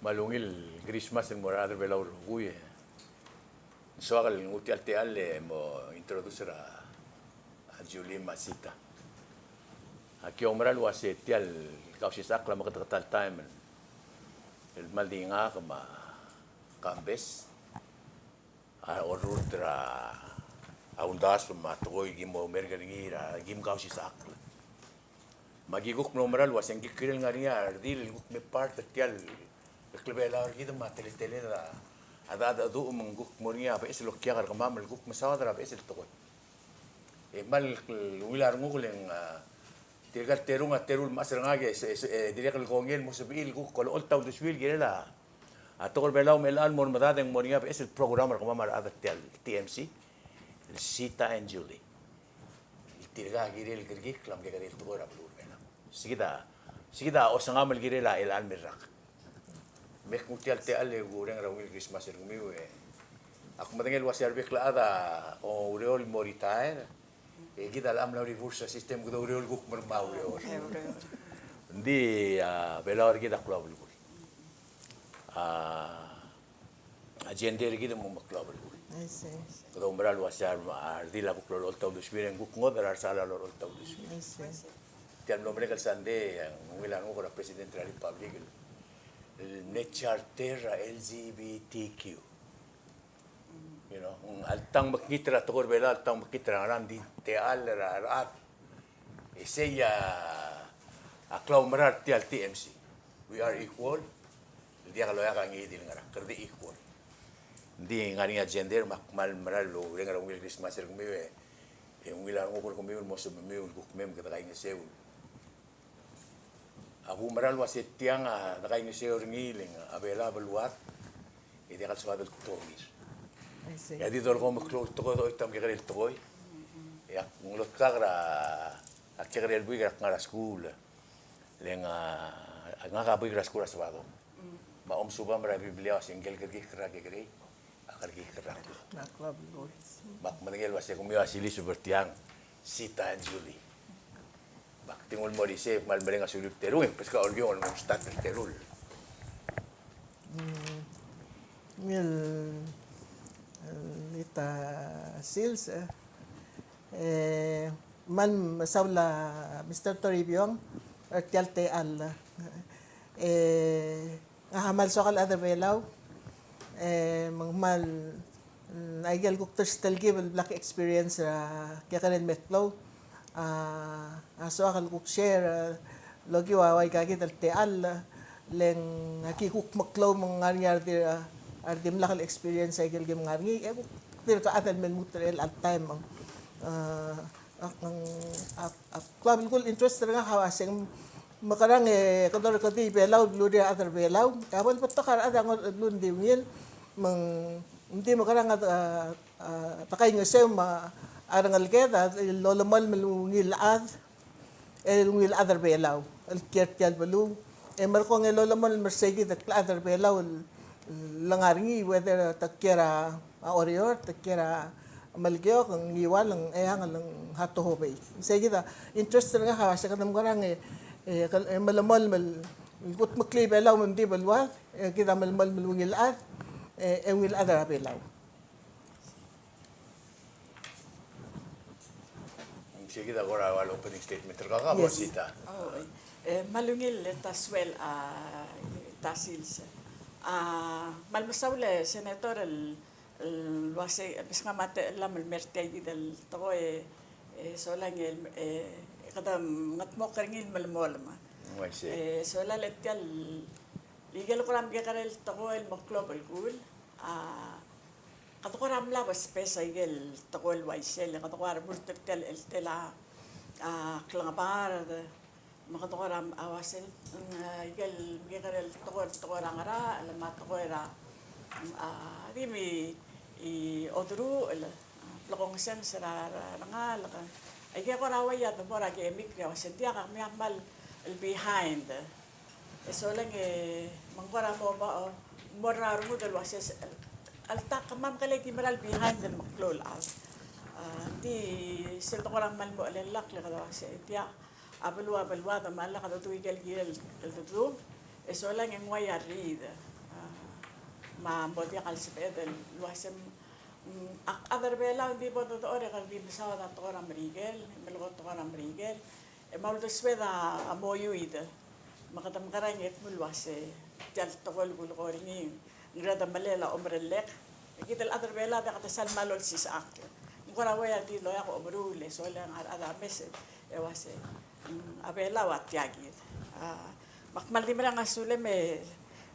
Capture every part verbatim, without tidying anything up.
Me a ungil Christmas el mo er a rechad er a Belau el rokui. Ng soak el nguu tia el techall el mo introduce er a, a Julie me a Sita. Aki oumera el uase tia el Kausisechakl a mekedeked el taem el kmal di ngak me a Kambes a orrurt er a uldasu me a tekoi el kim oumerk er ngii er a kim kausisechakl. Me aki kuk mlo mera el uase ng kirel ngar er ngii a redil el kuk me part er tia el klebelau er kid me a teletelel a, a, a, a, me ng kuk mo er ngii a beches el okiak er kemam el kuk mesaod er a beches el tekoi. E kmal ungil a renguk el ng, a, tirka el terung a teru el mechas er ngak e, e, e, dirrek el kongei el mo sebechir el kuk olecholt a uldesuir el kirel a, a tekoi er a Belau me chelecha el mo er medad e ng mo er ngii a beches el program er kemam a rechad er tia el T M C, el Sita and Julie. El tirka a kirel el kerekikl a mekekerei el tekoi er a beluu er a Belau. Sei kid a, sei kid a osengam el kirel a chelecha el me el rak. Me ak nguu tia el techall e kureng er a ungil Christmas er kemiu e. Ak medengei el uase a rebek el chad a oureor el mo retire. E kid a locha mla reverse a system, kede oureor el kuk mo er a ureor. Ng di a Belau er kid a klou a belkul. A, a gender er kid a mo meklou a belkul. I see. Kede oumera el uase a redil a kuk lolecholt a uldesuir e ng kuk ngodech er a resechal a lolecholt a uldesuir. I see. Tia el mlo merek el Sunday, e ng ungil a renguk er a President er a Republic el, el mle charter er a L G B T Q. You know, ng alta ng mekngit er a tekoi er a Belau, alta ng mekngit er a ngerang, ng di techall er a rechad. E sei a, a klaumerang er tia el T M C. We are equal. El diak loia a ngii di el ngerang, kede equal. Ng di ngar er ngii a gender, me ak kmal mera el oureng er a ungil Christmas er kemiu e, e ungil a renguk er kemiu el mo sebechemiu el kuk mei me kede kaingeseu. A kumerang el uase tiang a dekaingeseu er ngii el ng a Belau a beluad, e diak el soad el tongir. I see. E a di dolekoi a meklou el tekoi, dochoit a mekekerei el tekoi. E ak nglotkak er a kekerei el buik er a kngar er a skuul. Le ng a, ngak a buik er a skuul er a Sabado. Me a omesubam er a Biblia a uase ngike el kerekikl er a kekerei a kerekikl er a klou. Me ak medengei el uase kemiu a siliseb er tiang, Sita and Julie. Me ak di nguu el mo er isei, kmal mereng a suliu el terung, e beskak a Olkiu el mo start el terung. Mm, el, el ita sils, e, e, kmal mesaul a Mister Toribiong er tia el techall. E, Ngak a kmal soak el chad er a Belau, e, me ng kmal, mm, aike el kuk ta er sel kib el black experience er a kekerei el meklou, a, a soak el kuk share, e, el okiu a ua ika kid el techall, le ng aki kuk meklou me ng ngar er ngii a redil, a redil el dimlak el experience aike el kim ngar er ngii, e kuk dirk chad el me lmuut er chelecha el taem, e, a, a, a, a klou a belkul el interest er ngak a uase ng mekerang e kede orrekedii Belau el blurir a rechad er Belau. E a bo lebetok a rechad a ngodech el beluu ng di ungil, me ng di mekerang a, a, a, dekaingeseu me a rengeleked a lolemolem el ungil chad, el ungil chad er Belau el kiei er tia el beluu. E merekong e lolemolem el mer sei kid el chad er Belau el, el ngar er ngii, whether te kiei er a a Oreor, te kiei er a Melekeok, Ngiwal, Ngcheangel, Hatohobei. Sei kid a interest er ngak a uase kede mekerang e, e, e melemolem el kudmeklii Belau me ng di beluad, e kid a melemolem el ungil chad, e, e ungil chad er a Belau. Sei kid a kora ua el opening statement er kau, Sita. Oh, e, me a ungil e ta suel a, ta sils. A, me a mesaul e Senator el el uase, bes ngak me a techellam el mer tia kid el tekoi, e, solang e, e, kede mengetmokl er ngii el melemolem. Uaisei. E, solang e tia el, ikel kora mekekerei el tekoi el meklou a belkul, a, kede kora mla bespes a ikel tekoi el uaisei, le kede kora remurt er tia el, el tela, a, klengebard, Me kede kora, a, uasei, mm, a, ikel, ikel tekoi, tekoi er a ngerachel, me a tekoi er a, mm, a, di mi, i, oderuchel, a, blekongesenges er a, er a rengalek. Ikel kora ua ia de mo er a kemiu el uasei, diak a kemiu a kmal behind. E solang e, me ng kora mo, mo, mo er a rengud el uasei, alta kemam kele di mera el behind el meklou el chad. A, di sel de kora kmal mo chelellakl e kede uasei, diak, a beluu a beluad me a lak a dedu ikel kirel el dedu, e solang e ng ua ia rriid. Me a mo diak el sebeched el uasei, mm, a chad er a Belau a di bo dodechor e kede di mesaod a tekoi er a Merikel, melekoi a tekoi er a Merikel, e me a uldesued a mo iuid. Me kede mekerang e kmo el uasei tia el tekoi el kulekoi er ngii, ng kede melel a omerellek. E kid el chad er a Belau a diak de sal mal olsisechakl. Ng kora ua di loia ko omeruul e soal a ngar er a chad a mesa e uasei, mm, a Belau a tia kid. A, me ak kmal di mereng a sulem e,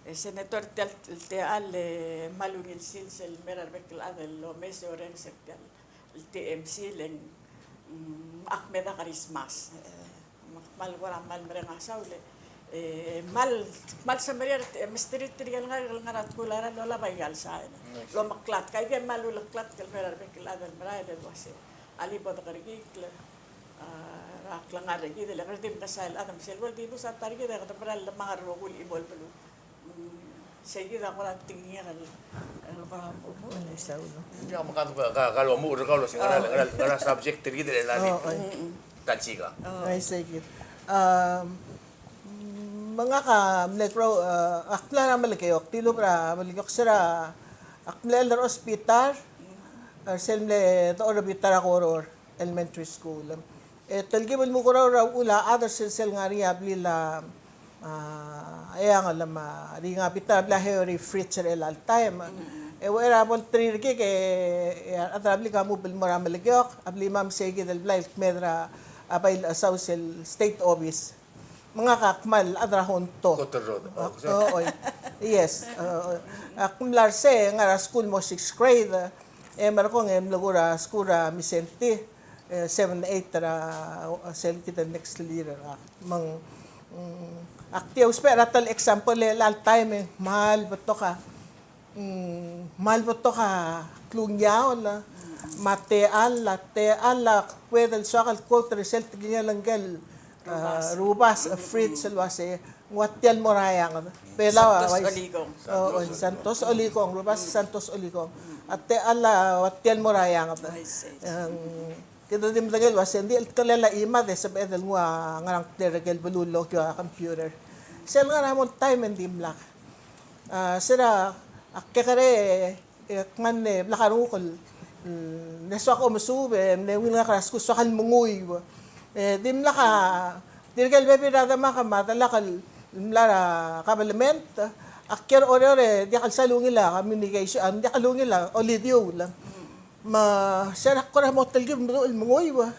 e Senator, tia el techall e kmal ungil sils el mei er a rebek el chad el omes e orrenges er tia el T M C le ng, mm, ak me da Christmas. E, me ak kmal kora kmal mereng a saul e, e, kmal, kmal semeriar e mesterir tirke el ngar, el ngar er a tkul a ralm el olab aika el sain el omeklatk. Aike el kmal uleklatk el mei er a rebek el chad el merael el uasei a lebo dekerekikl a, er a klengar er kid, e le kede di mekesai el chad me sel bo el dibus a ta er kid e kede mera el lemang er a rokui el chimo el beluu. Mm, sei kid a kora tekingek el, el kora omuchel. Ng di a mekad ka, ka, ka lomuchel er kau el uasei ngera, ngera, ngera subject er kid el, el, oh, oi, ta el sika. Ai, sei kid. Um, me ngak a mle grow, uh, ak mla er a Melekeok, tilobed er a Melekeok, se er a ak mle er a hospital, er sel mle dechor er a bita er a Koror Elementary School. E telkib el mukeroul er a uchul a chad er sel, sel ngar er ngii a blil a, a, Eangel me a Ringa, bita er a blil a Harry Fritz er chelecha el taem. E uchei er a bo el terirkik e, e a rechad er a blik a move el mo er a Melekeok, a blimam sei kid el blai el kmeed er a, a bai el chesau sel state office. Me ngak a kmal chad er a Honto. Kot el rod. O, oi. Yes. O, oi. Ak mla er sei e ngar er a skuul el mo sixth grade. E merekong e mlekoi er a skuul er a Mindszenty, e, seven, eight er a, sel kid el next year er ngak. Me ng, mm, ak di ousbech er a ta el example e chelecha el taem e ng kmal betok a Mm, kmal betok a klungiaol, me a techall, a techall a kbedel soak el quote er sel tekingel ngike el, a, Rubasech Fritz el uasei, ng ua tia el mo er a eanged. Belau a Santos Olikong. O, o, Santos Olikong, Rubasech Santos Olikong. A techall a ua tia el mo er a eanged. Kede di medengei el uasei, ng di cheltekelel a chimad e sebeched el nguu a ngerang, klerk el beluu el okiu a computer. Sel ngar er a mo el taem e ng dimlak. A, se er a, a kekerei, e, kmal, e, blak a renguk el, mm, mle soak omesuub, e, mle ungil ngak er a skuul, soak el menguiu. E, dimlak a, tirke el bebil er a demak me a delak el mla er a kabelment, a kiei er a Oreor, e, diak el sal ungil a communication, a, diak el ungil a olidiuul. Me se er a kora mo telkib el meduch el menguiu.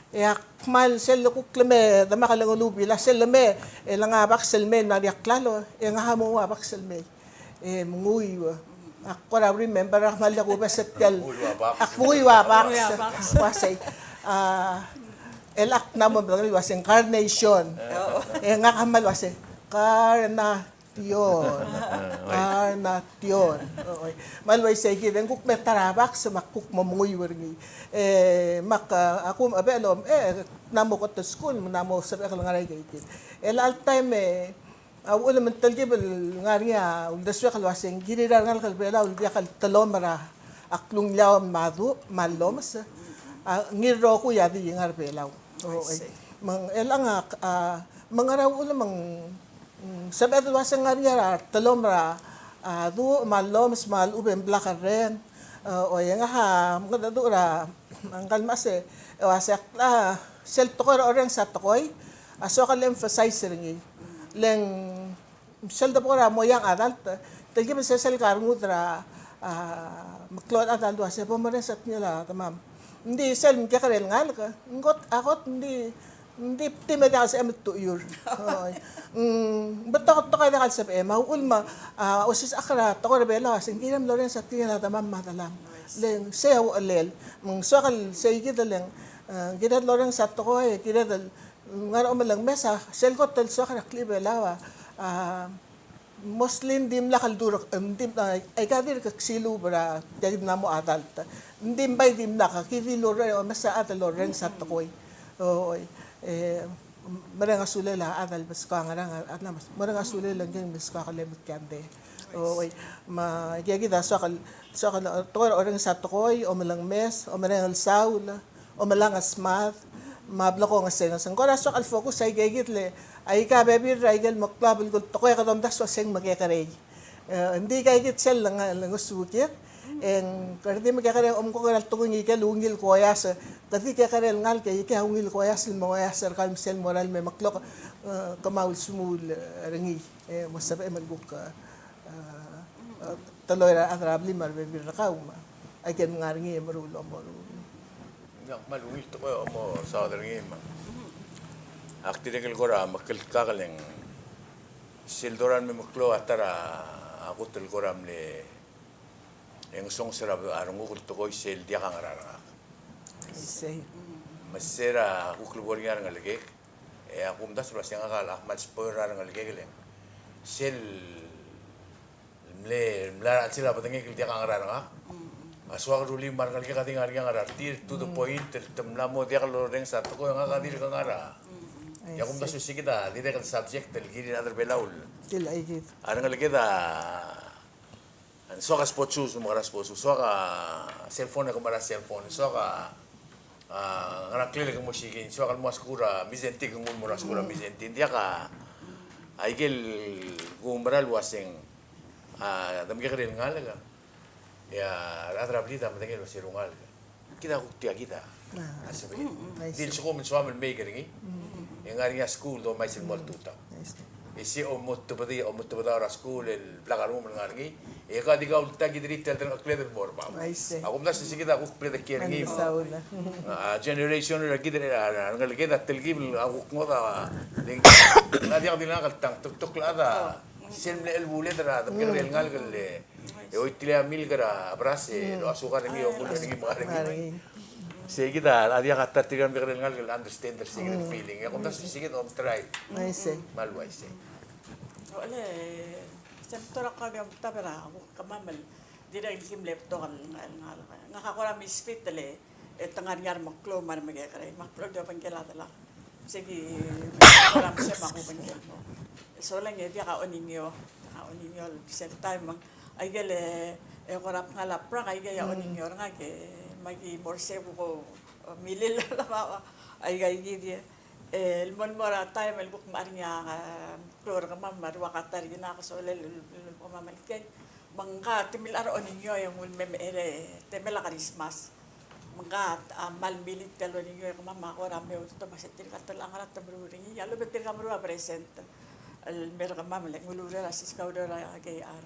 E ak kmal sel lekuk leme, demak el ngelubil a sel leme, e lenga a baks el mei el mla er a klalo, e ngak a mo ua baks el mei. E menguiu. Ak kora remember, ak kmal lekuk bes er tia el, ak menguiu a baks. Uasei. A, el ak mla mo medengei el uasei ng carnation. E ngak a kmal uasei, carna- tion. Carnation. Oi. Me a le uaisei kid e ng kuk me ta er a baks me ak kuk mo menguiu er ngii. E, me ak, a, a kum a bek el om, e, ng mla mo kot el skuul, me ng mla mo sebechek el ngar er a ikei kid. E chelecha el taem e, a uchul me ng telkib el ngar er ngii a uldesuek el uasei ng kirir a rengalek er a Belau el diak el telomel er a klungiaol me a duch, me a llomes. A, ngii el rokui a di ngar er a Belau. Oi. Me ng chelechang a, a, me ng ngar er a uchul me ng Mm, sebeched el uasei ng ngar er ngii a telomel er a, a, duch me a llomes me a lechub e ng blak el reng. E, oi, e ngak a mengedecheduch er a, ngka el mechas e uasei ak, a, sel tekoi er a orrenges a tekoi, a soak el emphasize er ngii. Le ng sel debo er a mo young adult, telkib el sesei el ngar er ngii er a, a, meklou el chad el uasei bo morrenges a tekingel a demam. Ng di sel mekekerei el ngalek, ng kot, a kot, ng di Ng di, di me diak el sebechem el tuiur. Oi. Mm, betok, betok a diak el sebechem. A uchul me a, a, osisechakl er a tekoi er a Belau a se ng kirem el orrenges a tekingel a demam me a delam. Le ng sei a uchelel. Me ng soak el sei kid el, e, kired el orrenges a tekoi, kired el, mm, ngar er a omelengmes a, sel kot el soak er a klechibelau a, a, mostly ng dimlak el dur, e, ng di, e, aika dirk ksiluub er a, tia kid mla mo adult. Ng di bai dimlak, ki di lorrenges, omes a chad el lorrenges a tekoi. Oi, e, mereng a sulel a chad el meskau a ngerang, a chad el meskau, mereng a sulel ngii el meskau a kelem el kiande. Oi, me, tia kid a soak el, soak el, tekoi er a orrenges a tekoi, omelengmes, omereng el saul, omelang a smad, me a blekongesenges. Ng kora soak el focus aika kid le, aika bebil er aike el meklou a belkul tekoi e kede omdasu el uasei ng mekekerei. E, ng di aika kid sel le ng, le ng ngesukiek, e ng kede di mekekerei e omko er a tekoi ngike el ungil koias, kede di kekerei el ngalek e aike a ungil koias el mo koias er kau el sel morael me meklou, e, kemam a ulsemuul er ngii, e, mo sebechem el kuk, e, e, teloi er a rechad er a blim me a rebebil er kau me aike el ngar er ngii e meruul el omeruul. Ng kmal ungil tekoi el mo saod er ngii me ak dirrek el kora mekldkakl e ng sel dorael me meklou a ta er a kot el kora mle e ng songes er a renguk el tekoi sel diak a ngerang er ngak. Sei. Me se er a kuk lebo er ngii a rengelekek, e a kumdasu el uase ngak a kmal spoil er a rengelekek el sel mle, mla er a chelsel a bedengek el diak a ngerang er ngak. A soak el rullii me a rengelekek a di ngar er ngii a ngar er tir, to the point, el te mla mo diak lorrenges a tekoi e ngak a dirk ngar er a. E a kumdasu se kid a dirrek el subject el kirir a rechad er a Belau el. A rengelekek a ng soak a sports shoes, me ng ngar er a sports shoes, soak a cellphone, e ke mo er a cellphone, soak a, a, ngera ngklel, e ke mo siik, soak el mo er a skuul er a Mindszenty, e ke mo er a skuul er a Mindszenty. Ng diak a, aike el kumerang el uaseng, a, de mekekerei el ngalek, e a rechad er a blid a medengei el uase rungalek. Kid a kuk tia kid a. A sebechir. Di lsekum ng soam el mei er ngii. E ng ngar er ngii a skuul el domais el mo er a tutau. E sei a mo tebedii, a mo tebedau er a skuul el blak a rengum el ngar er ngii. E kede di kau el ta kid er tia el delengchekled el mo er bab. A kumdasu se kid a kuk bled a kiei er ngii. A generation er kid er a rengeleked a telkib el a kuk ngodech a, ng diak di ngak el tang, toktok el chad a sel mle chelebuled er a de mekekerei el ngalek el E oitilei a milk er a beras e, mm, lo a sukar er ngii, a, o mul er ngii, me a ngar er ngii. Sei kid a diak a ta er tirka el mekekerei el ngalek el understand er sei kid el, mm, feeling. E a kumdasu sei kid a omtrai. Aisei. Me a le uaisei. Ole, se mtor a kau di omtab er a kuk kemam el dirrek el kim le betok el ngalek. Ngak a kora misfit el e te ngar er ngii a remeklou me a remekekerei. Me ak blechoel di obengkel a delak. Sei kid a kora mesa me a kubengkel mo. Solang e diak a oningio, diak a oningio el sel taem. Aike el, e, kora ngalek a prank, aike a oningio er ngak e me aki mo er sei e kuk milil el mo, aika, aike kid e. E, el mo, el mo er a taem el kuk ngar er ngii a, a, klou er kemam me a rua ka ta er ngii a kesolel el, el, el kemam el kiei. Me ngka te mle er a oningio e ng ulemem er a temel a Krismas. Me ngka a kmal milil tia el oningio e kemam a kora me ulterekokl me se tirka el ta el ngar er a temeruul er ngii, a lebo tirka meruul a present. El mer kemam el ng ulureor a siskau, ulureor a K R.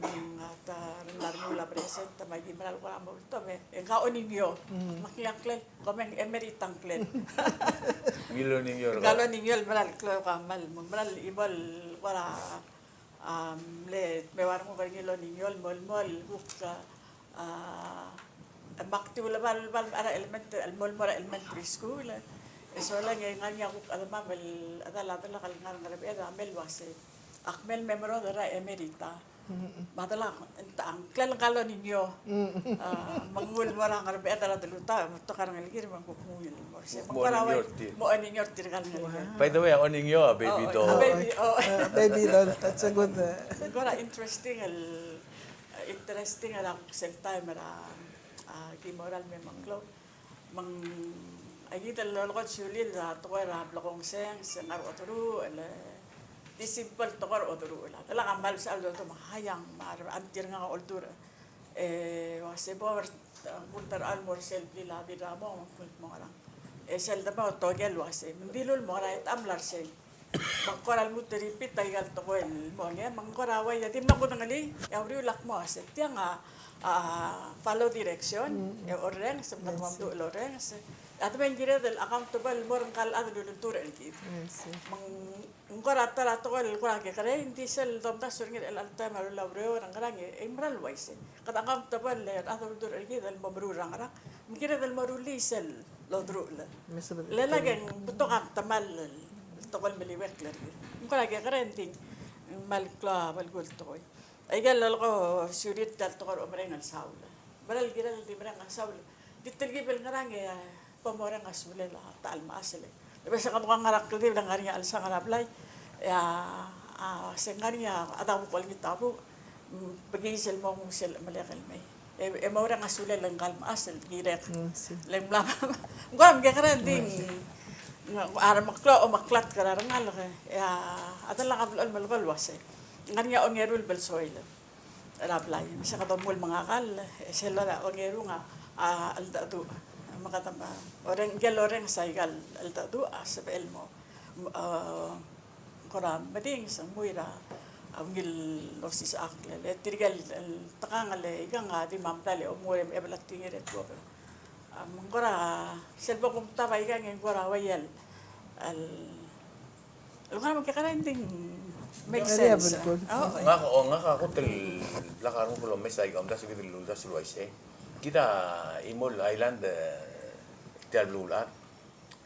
Me ngka a ta er a remuul a present me aki mera el kora mo ulterekokl me ngka a oningio. Mm. Me a ngklel, kom e ng emerita ngklel. Ngii el oningio er kau. Ngka el oningio el mera el klou e kmal, me ng mera el chimo el kora A, mle, me a renguk er ngii el oningio el mo, el mo, el kuk, a, a, me ak di uleba el, el, el mo er a elementary, el mo, el mo er a elementary school, e. E solang e ng ngar er ngii a kuk chedemam el chedal a delak el ngar er a Ngerbeched a mle uase, ak mle memerodel er a emerita. Mm-mm. Me a delak, ng ta, a ngklel ngka el oningio. Mm-mm. A, me ng ulemolem er a Ngerbeched er a delutau, me te kora ngelekir me ng kuk nguu el mo er sei. Me ng kora uai, mo oningio er tirka el ngelekir. Wow. By the way, a oningio a baby doll. Oh, a baby, oh. A baby doll, that's a good, uh, ng kora interesting el, interesting el a kuk sel taem er a, a, ki mo er a le me meklou. Me ng, a, kid el lolekoi a sulir a tekoi er a blekongsens, se ngar er a oderuchel, e, di simple tekoi er a oderuchel. A delak a kmal msa el dolto me a haiang, me a re, auntie er ngak a oldurech. E, uase bo, a, kulterau el mo er sel blil a Dirramong, me ng kuk mo ngerang. E sel debo a tokel uase, me ng dilu el mo er a, e te mla er sei. Me ng kora lmuut el repeat aika el tekoi el mong e, me ng kora uai, e dimlak kudengelii, e a uriul a kmo uase, tiang a, a, follow direction, mm, e orrenges, me ng kora mdu el orrenges. A debo e ng kired el accountable el mo er ngka el chad el uldurech er kid. Me ng Ng kora ta er a tekoi el kora kekerei, ng di sel domdasu er ngii er chelecha el taem el ua ureor er a ngerang e, e ng mera el uaisei. Kede accountable el rechad el uldurech er kid el mo meruul er a ngerang. Me kired el mo rullii sel oderuchel. Me sebechel. Le lak e ng betok a temall el tekoi el meliuekl er kid. Ng kora kekerei, ng di ng kmal klou a belkul el tekoi. Aike el lolekoi a sulir tia el tekoi er a omereng el saul. Mera el kirel el di mereng a saul. Di telkib el ngerang e, bo moreng a sulel a ta el mechas el. Le bese kede ko ngar er a kldibel e ng ngar er ngii a chelsang er a blai. E a, a, se ng ngar er ngii a chad a kuk olengit a buch, mm, bekiis el mo nguu sel chemelek el mei. E, e moreng a sulel ngka el mechas el kirek. Mm, si. Le ng mla, ng kora mekekerei, ng di ng, a remeklou a omeklatk er a rengalek. E a, a delak a blechoel el melekoi el uasei. ngar er ngii a ongeru el belsoi el er a blai. Me se kede mo el mengakl, e sel lolai a ongeru a, a cheldecheduch. Me kede me, oreng, ngike el orrenges a ikal cheldecheduch a sebechel el mo, a, kora medinges e ng mui er a ungil osisechakl. Le tirke el, el tekangel e ikang a di mo medal e omengur e bla tekingir e tuobed. A, me ng kora sel bo kumtab a ikang e ng kora uaia el, el, el kora me ke kora ng di make sense. Oh, ngak, o ngak a kot el blak a renguk el omes a ikang, omdasu kid el uldasu el uaisei. Kid a chimo el island, e, tia el beluulechad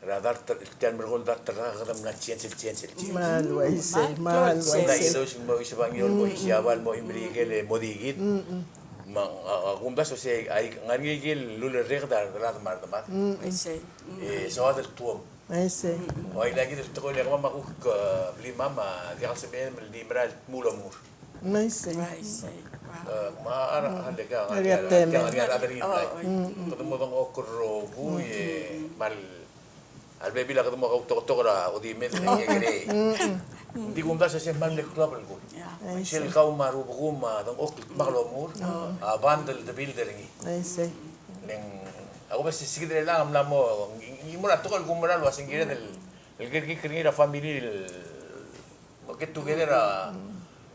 er a dart, tia el merekong el dart er a, kede mla change el, change el, change. Mal uaisei, mal uaisei. Mla idois el mo Isipangiol, mo Isiabal, mo Imerikel, e mo di kid. Me a, a, a kumdasu sei, a ngar er ngii a ikel ulerreked er a rechad me a redemad. Uaisei. E soad el tuobed. Uaisei. Ua ila kid el tekoi el kemam a kuk, e, blimam a diak el sebechem el di mera el dmu el omengur. Uaisei. Uaisei. E, me a, a, a, le ka, a, a, a, a, a, a, a, a, kede mo dengchokl el rokui, e, me a le a lebebil a kede mo kautoketok er a odimed el kekerei. Ng di kumdasu e se kmal mle klou a belkul. Sel kau me a rubekum a dengchokl el dmak el omengur, a bond el de build er ngii. Uaisei. Le ng, a kumes se kid er chelechang a mla mo, ng, ng mo er a tekoi el kumerang el uase ng kired el, el kerekikl er ngii er a family el mo get together a,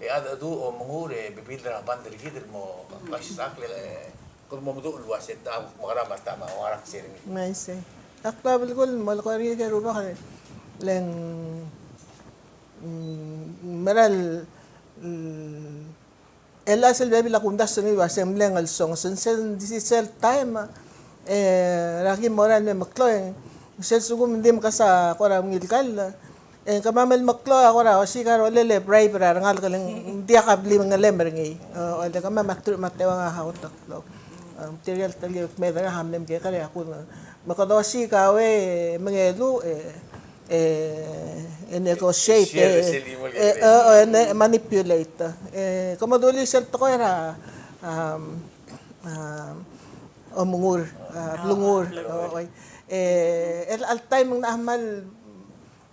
e cheldecheduch, omengur, e build er a bond er kid el mo, kaisisechakl, e, kede mo meduch el uase ta, mekerang me a ta, me a ngar er a ksei er ngii. Uaisei. A klou a belkul el mo lekoi er ngii ke rubak, le ng, mm, mera el, mm, el chelecha sel bebil a kumdasu er ngii el uase ng mle ngelsonges. Sel, sel taem, e, er a ki mo er a el me meklou, e, sel lsekum ng di mekesai a kora ungil kall, e, kemam el meklou a kora osiik a rolel e bribe er a rengalek el ng diak a blim ngelem er ngii. E, le kemam a truich me a teuang a kot el klou. E, tirke el telkib el kmeed er ngak a mle mekekerei a kuk, me kede osiik a ua e mengedecheduch, e, e, e negotiate, e, e, e, e ne-, manipulate. E, ke mo dulii sel tekoi er a, um, um, omengur, a, blengur, o, oi. E, el, el taem ng mla kmal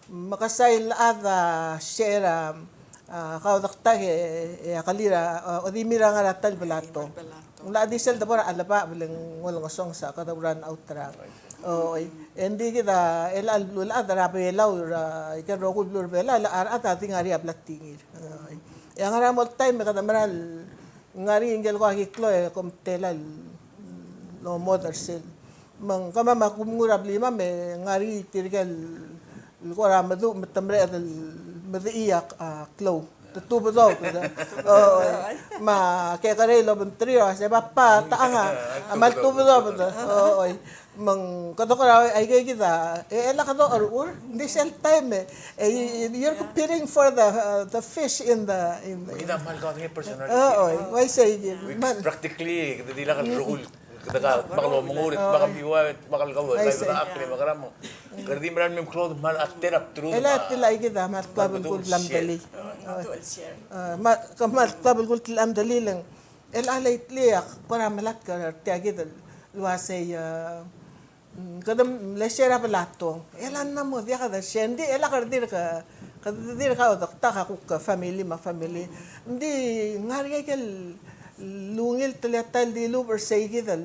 mekesai el chad a share a, a, kau dektak e, e a kelir a, a, odimir a ngar er a ta el belato. Ng locha di sel debo er a chelebacheb e le ng olengesonges a kede run out er a. Oi. E ng di kid a, el, el, el chad er a Belau, er a, ikel rokui el beluu er a Belau, el chad a di ngar er ngii a bla tekingir. Oi. E a ngar er a mo el taem e kede mera el ngar er ngii ngike el ko aki klou e kom tela el omodel er sel. Me ng kemam a kumengur a blimam e ngar er ngii tirke el kora meduch me te mereched el medechii a, a klou. Te tubedobed. O, oi. Me a kekerei el obengterir a uase, "Papa, tang a, a kmal tubedobed." O, oi. Me ng kede kora, aike kid a, e, e le kede orechur, ng di sel taem e, e, you're competing for the, uh, the fish in the, in the. Kid a kmal kau a personality. O, oi. Uaisei kid. Practically, kede di lak el rokui el Kede ka, dmak el omengur, dmak a biuai, dmak el kau, dmak a klem, me a keram. Kede di mera el mei me klou, dmak a tera bdelul. E le a tela ikid a kmal klou a belkul el mdulii. A, me, kmal klou a belkul el mdulii le ng. E le a lately a kora melatk er tia kid el uasei, a, mm, kede mle share a belatong. E le a mla mo diak de share, ng di, e le a kede dirk, kede dirk a odektak a kuk family me a family. Ng di ngar er ngii a ikel ungil teletelel el dilubech er sei kid el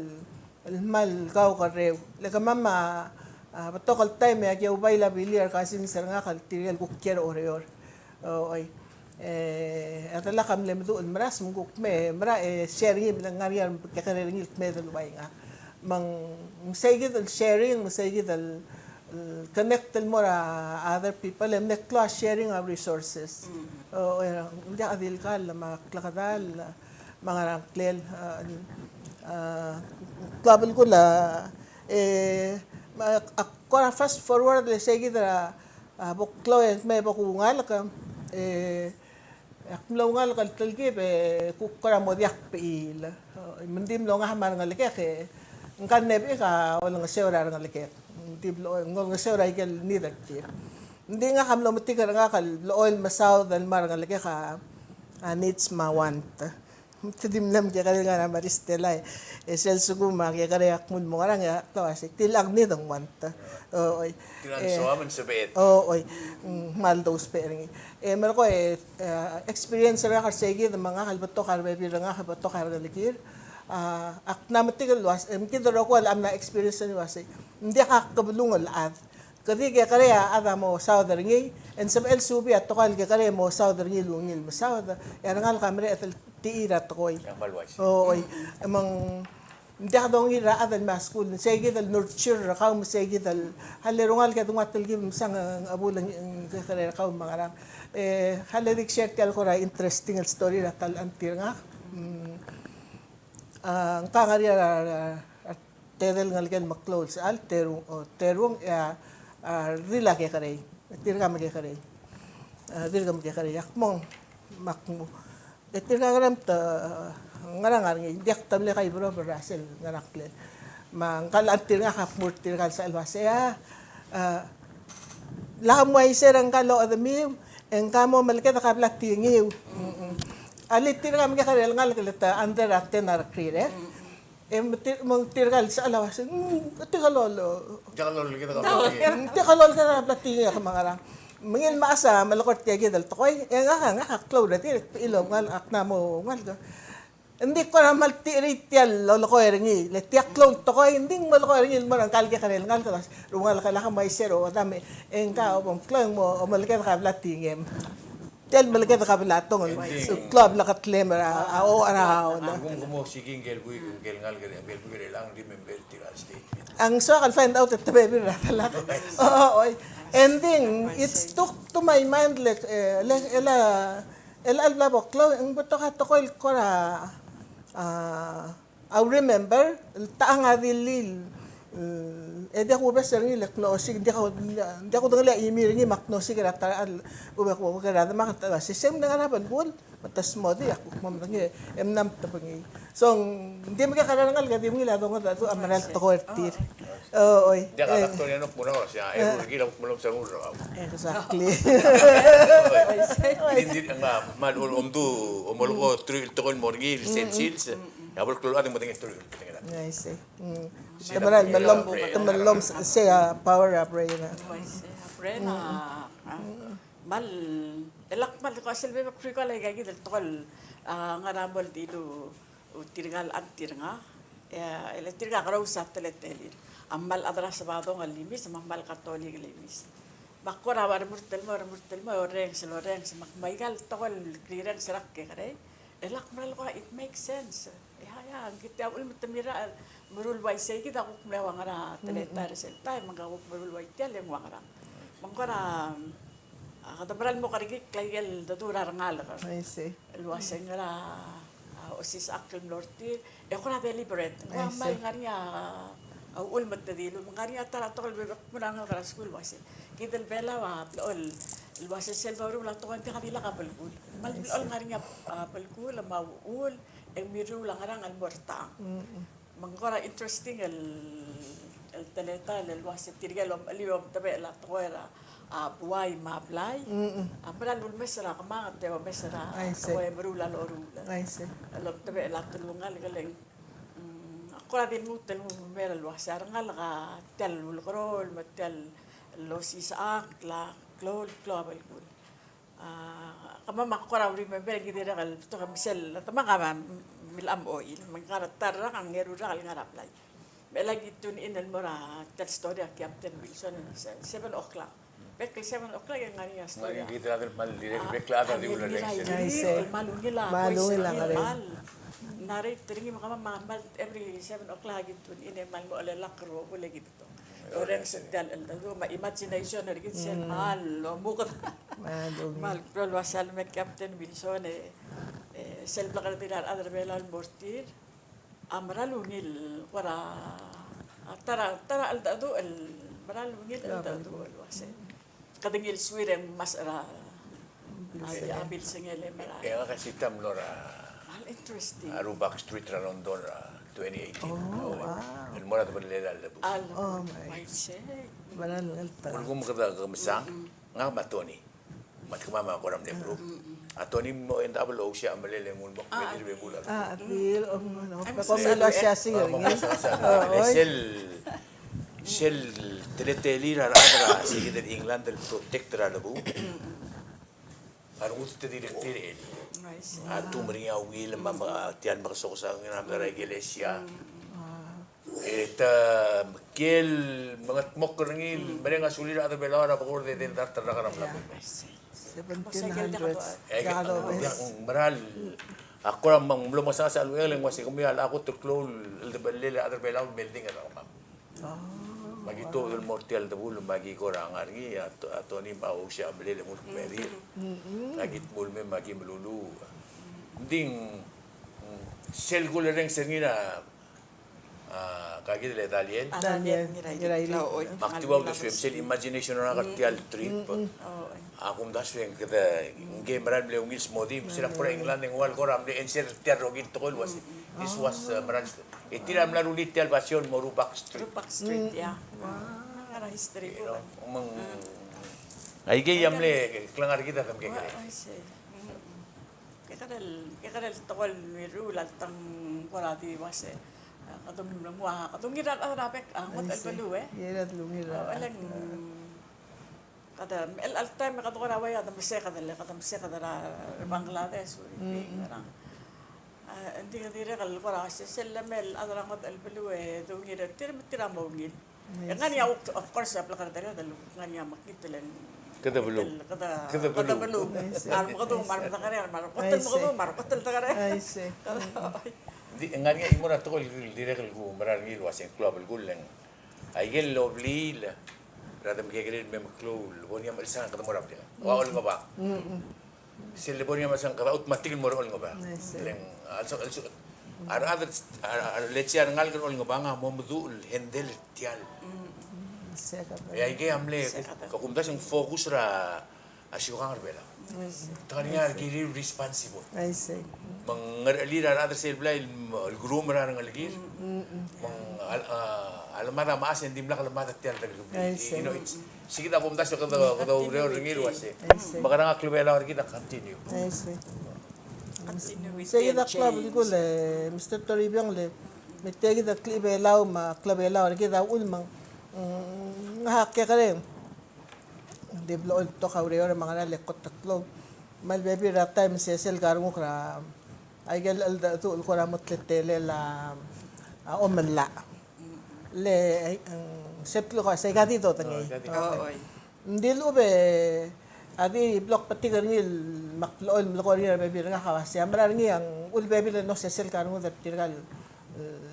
el kmal kaukerreu. Le kemam a, a, betok el taem e aki oubail a bilir a cousins er ngak el tirke el kuk kiei er Oreor. O, oi. E, a delak a mle meduch el meras me ng kuk me, mera, e, share er ngii, me ng ngar er ngii a kekerei er ngii el kmeed el ua ngak. Me ng sei kid el sharing, me sei kid el, el connect el mo er a other people, e mle klou a sharing of resources. O, e, ng diak di el kall, me a klekedall, me a ngerang klel, a, a, klou a belkul a, e, me a, a kora fast forward le sei kid er a, a, bo klou e me bo kungalek, e, ak mlo ngalek el telkib e kuk kora mo diak bechiil. Me ng di mlo ngak me a rengelekek e, ngka el mle bechik a olengeseu er a rengelekek. Ng di mlo, ng olengeseu er a ikel need er tir. Ng di ngak a mlo metik er ngak el blechoel mesaod el mo er a rengelekek a, a needs me a want. Te di mle kekerei el ngar er a Maristella e, e sel lsekum a kekerei a kmu el mo ngerang e ak ta uasei, tilecha ng need ng want. O, oi. Tilecha ng soam e ng sebeched. O, oi. Mm, kmal dousbech er ngii. E merekong e, e, experience er ngak er seikid me ngak el betok a rebebil er ngak el betok a rengelekir. A, ak mla metik el uasei, e, me kid el rokui a mla experience er ngii el uasei, ng diak a kebelung el chad. Kede kekerei a chad a mo saod er ngii, e ng sebechel subii a tekoi el kekerei e mo saod er ngii el ungil mesaod, e a rengalek a mereched el tir a tekoi. Ng kmal uaisei. O, oi. Me ng diak dongil er a chad el mla skuul, seikid el nurture er kau, me seikid el, a le rengalek e de nguu a telkib el msa ng, ng chebuul ng, ng kekerei er kau me a ngerang. E, a le dik share tia el kora interesting el story er a ta el auntie er ngak. Mm. A, ngka a ngar er ngii a, a, a tedei el ngelekel meklou el sechal, terung, o, terung, e a, a, redil a kekerei. Tirka a mekekerei. A, tirka a mekekerei. Ak mong, me ak mo. E tirka a ngerang te, ngerang a ngar er ngii, diak te mle kaibrob er a sel ngerang a ngklel. Me ngka el auntie er ngak a kmu er tirka el sechal el uasei, a, a, lak mo uaisei er ngka el ochedemiu, e ngka mo meleked a kabla tingiu. Mm-mm. A le tirka a mekekerei el ngalek el te under a ten a rekrir, e. E me tir-, me tirka el sechal a uasei, mm, tirka el ol-, tirka el oleked a kabla tingiu, me a ngerang. Me ngii el mechas a melekoi er tia kid el tekoi, e ngak a, ngak a klou er tir, e ak bechil el oungalek, ak mla mo oungalek. Ng di kora kmal tirke tia el lolekoi er ngii, le tia klou el tekoi, ng di ng melekoi er ngii el mo er ngka el kekerei el ngalek, el uasei, er a oungalek, lak mo uaisei er a odam, e ngka a bo mklou e ng mo meleked a kabla tingem. Tia el meleked a kabla tong, e ng klou a bleketlem er a, a, o, er a, o, a. Ng kmo, kmo siik ngike el buik, ngike el ngalek, ngike el buik er chelechang, di member er tir el state. Ng soak el find out e te bebil er a delak. O, oi. And then, it stuck to my mind, like, e, le, e le, e le, el bla bo klou, e ng betok a tekoi el kora, a, I'll remember, el techang a dilil, e, e diak kubes er ngii el kmo osiik, diak, diak kudengelii a email er ngii me ak mosiik er a ta el, ube, ube, er a demak, ta, se, se ng ngar er a belkul, me te smodii, ak kuk mo medengei, e mla mtebengii. So, ng di mekekerei a rengalek, e di ungil a dongedecheduch a mera el tekoi er tir. O, oi. Diak a, e, doctor, e a kmo ng uasei, e, e, eru er kid a kuk melomsang er kau. Exactly. Oi. Ng di, ng kmal, omdu, omolekoi a teruich el tekoi el mo er ngii, el stem cells. A bo el klou el chad e ng medengei a story, medengei a story. I see. Mm. Te mera el melom, te melom sei a power er a brain. I see. A brain, a, a, kmal, e lak kmal ko sel bebek er kau el aika kid el tekoi el, a, ngar er a mo el dilu, tirka el auntie er ngak, e, e le tirka a kerous a teletelir. A kmal chad er a Sebadong el imis, me a kmal Katolik el imis. Me ak kora ua remurt el mo, remurt el mo, orrenges el orrenges, me ak mo aika el tekoi el krirrenges er a kekerei. E lak mera el kora, it makes sense. Ia, ia, ng kid a uchul me te mirrael, meruul el uaisei kid a kuk mle ua ngerang a teletael er sel taem, me ng kuk meruul el ua tia el ua ngerang. Me ng kora, a, kede mera el mo kerekikl aike el dedu er a rengalek. I see. El uasei ngera, a, osisechakl el mlo er tir, e kora deliberate. Ng ua kmal ngar er ngii a, a uchul me te dilu, me ng ngar er ngii a ta er a tekoi el bebek el kmo er a rengalek er a skuul el uasei. Kid el Belau a blechoel, el uasei sel bo meruul a tekoi ng diak a dilak a belkul. Me a blechoel ngar er ngii a, a, belkul, me a uchul, e ng mirruul a ngerang el mo er tang. Mm-mm. Me ng kora interesting el, el teletael el uasei tirke el omecheliu e omtebechel a tekoi er a, a, buai me a blai. Mm-mm. A mera el ulemes er a kemanget e omes er a, I see, tekoi e meruul a loruul. I see. El omtebechel a telungalek e le ng, mm, ak kora di lmuut el nguu el mer el uasei a rengalek a tia el ulekerol me tia el osisechakl a klou, klou a belkul. A, kemam a kora remember e ng dirrek el betok e me sel, a demak a mla mo oil, me ng ngar er a ta el rak, a ng eru el rak el ngar er a blai. Me chelecha ki tune in el mo er a tia el story a Captain Wilson, se-, seven o'clock. Bek el seven o'clock e ng ngar er ngii a story. Ngar er ngii a story, kmal dirrek, a, bek el chad a di ungil a, kmal ungil a, kmal ungil a, kmal narrate er ngii, me kemam a kmal every seven o'clock a ki tune in e kmal mo chelellakl er a uchul e ki Orrenges er tia el cheldecheduch me a imagination er kid sel kmal omuked. Kmal ungil. Kmal klou el uasei a leme Captain Wilson e, e sel blekeradel a rechad er Belau el mo er tir a mera el ungil, kora, a ta er a, ta er a cheldecheduch el mera el ungil el cheldecheduch el uasei. Kede ngilsuir e ng mesa er a, a bilsengel e mera. E ngak a sita mlo er a, a rubak street er a London er a twenty eighteen. Oh, wow. El mo er a debellel a llebus. Oh, my. Uaisei. Mera el ngeltengat. Ulekum kede, kede mesang, ngak me a Tony. Me a kemam a kora mle group. A Tony mo end up el ousia a melel e nguu el mo kmedir e bebul a. A, a di, o, no, no. Ay, me kom mas ilo a siasing er ngii. Sel, sel teletelir a rechad er a, se kid el England el protect er a lebu. A rengud te dirrek tir el. A tum er ngii a ungil me a, me a tia el mekesokes a ungil me a mera ikelesia. E te kiei el mengedmokl er ngii el mereng a sulir a rechad er a Belau er a bekord edei el dart el rak er a mla. Seventeen hundred. E, e, e, mera el, a kora me ng mlo mesa sel uchei e le ng uase kemiu a locha kot el klou el cheldebechellel a rechad er a Belau el melding er a kemam. Me aki tuobed el mo er tia el debul me aki kora ngar er ngii, a To-, a Tony me a ousia a melel e nguu el kmedir. Aki dmu el mei me aki meluluuch. Ng di, mm, sel kulerrenges er ngii er a, a, ka kid el Daniel. A Daniel, Daniel Ngirairiklau, oi. Me ak di ua uldesuem sel imagination er ngak er tia el trip. A kumdasu e ng kede, ngii a mera el mle ungil smodii, me sel kora England e ng ua el kora mle answer er tia el rokir el tekoi el uase. This was, uh, mera el E tir a mla rullii tia el basio el mo er a Roebuck Street. Roebuck Street, yeah. Wow, ngar er a history book. Me ng, aikei a mle klengar er kid a demekekerei. Kekerei el, kekerei el tekoi el mirruul a ltang kora di uase, a, kede mle nguu a, kede ungil er a, er a bek, a, ngodech el beluu, e. Kede mechell a taem e kede kora ua ia kede meseked el, kede meseked er a Bangladesh, uriul, er a. A, ng di, ng dirrek el kora se, sel lemei el chad er a ngodech el beluu e de ungil er tir me tir a mo ungil. E ngar er ngii a, of course, a blekeradel, ngar er ngii a mekngit el kede beluu. Kede, kede beluu. A remekedung me a remedengelii, me a remeketel, mekedung me a remeketel dengelii. Ng di, ng ngar er ngii a chimo er a tekoi el dirrek el kumerang er ngii el uase ng klou a belkul e ng Aike el obliil er a demekekerei el me meklou el bo er ngii a mechelsang e kede mo er a blil. Ua olengebang. Sel bo er ngii a mechelsang e kede automatic el mo er a olengebang. Le ng, a lsekum, a lsekum a rechad, a, a, let's say a rengalek el olengebang a mo meduch el handle er tial. E aike a mle, ke kumdasu e ng focus er a a siukang er Belau. Te ngar er ngii a kirir el responsible. Me ng ngerechelir a rechad er sel blai el, el groom er a rengelekir. Me ng a, a, a lemad a mechas e ng dimlak lemad er tial rengelekir. You know, it's, se kid a kumdasu e kede, kede oureor er ngii el uase. Mekerang a klebelau er kid a continue. Continue with change. Se kid a klou a belkul e, Mister Toribiong, le, me tia kid a klebelau me a klebelau er kid a uchul me ng, mm, ngak a kekerei. Ng di blechoel betok a ureor me a ngerang le kot el klou. Me a lebebil er a taem e sesei el ngar er nguk er a, aike el cheldecheduch el kora mo teletelel a, a omellach. Le, e, ng, se el kora, se aika di dodengei. Ng di lechub e, a di blak betik er ngii el mak blechoel el melekoi er ngii er a bebil er ngak a uase a mera er ngii a ng, uchul bebil el no sesei el ngar er ngud er tirka el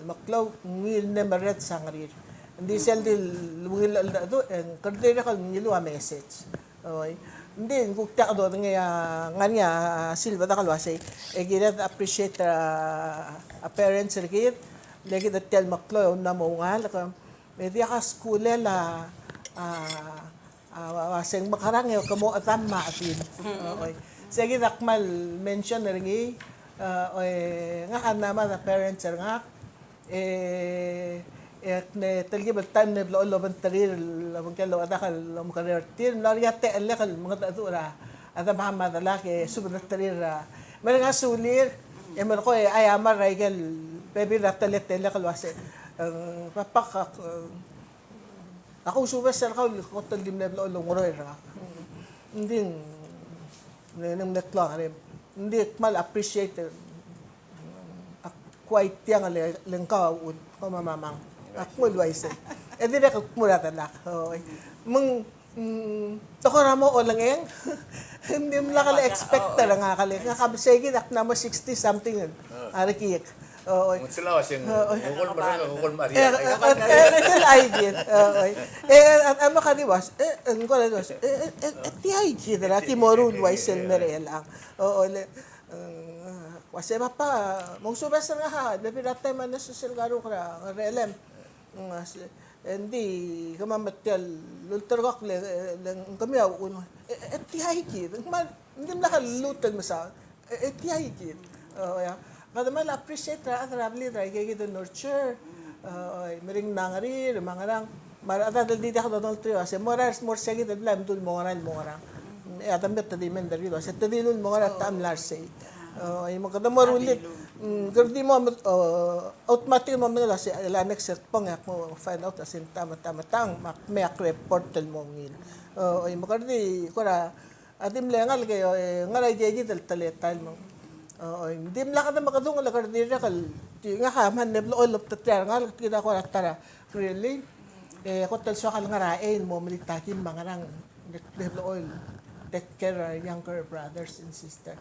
meklou, ngii el mle merreder a ngerir. Ng di sel di ungil el cheldecheduch, e ng kede dirrek el ngiluu a message. Oi. Ng di ng kuk diak dodengei a ngar er ngii a silbedak el uasei. E kired appreciate a, a parents er kid, le kid er tial meklou e ng mla mo oungalek. Me diak a skulel a, a, A, a, se ng mekerang e ke mo chedam me a chedil. Oi. Se kid a kmal mention er ngii, a, oi, ngak a mla mad a parents er ngak, e, e, ng telkib el taem el mle blechoel el obengterir, el obengkel el ochedak el omekerreu er tir, ng mla er ngii a techellek el mengedecheduch er a, a demam me a delak e subedterir er a. Me ng ngar er a sulir, e melekoi a, a mera er aike el bebil er a teletelek el uase, e, papak, e, Ak ousubes er kau el kot el di mle blechoel el oungeroi er ngak. Ng di ng, ng mle klou a ngerem. Ng di kmal appreciate. Ak kuk tiang le, le ng kau a uchul, kau me a mamang. Ak kmo el uaisei. E dirrek el kmo er a delak. Oi. Me ng, mm, te kora mo olengeng. Ng dimlak le expect er ngak le. Ngak a mle sei kid ak mla mo sixty something. A rekik. Oi. Ng tela uase ng, ngokol merek, ngokol meriak. E, e, e, e, tia kid. Oi. E, e, a, a, me kadi uase, e, e, ngokol uase, e, e, e, e, tia kid, er a ki mo ruul uaisei el merek el ang. Oi, le, e, uase papa, mo ousubes er ngak a, bebil er a taem a ngesesei el ngar er a, ngar er a elem. Ng uase, e ng di, kemam me tial ulterekokl e, le, le ng kemiu a uchul. E, e, tia kid, ng kmal, ng dimlak a lluut el mesaod. E, e tia kid. O, ia. Kede kmal appreciate er a rechad er a blid er aike kid el nurture. O, oi, meringel a ngerir, me a ngerang. Me a rechad el di diak dodengei el trio, a se mo er a, mo er se kid el blai, me dul mo ngera el mo ngerang. E a demet e di mei er kid el uase te dilu el mo ngar er a ta el mla er sei. O, e me kede mo rullii, mm, kede di mo, o, automatic el mo medengei el uase, el next er a tbong e ak mo find out el uase ng ta me a ta me a ta, me ak, me ak report el mo ungil. O, e me kede di, kora, a di mle ngalek e, o, e, ngar er a ikakid el teletael me ng. O, o, dimlak kede mekedung el kede dirrek el, di ngak a kmal mle blechoel el obengterir a rengalek, kid a kora ta er a, really. E, kot el soak el ngar er a eim el mo melitakim me a ngerang, mle blechoel take care our younger brothers and sister.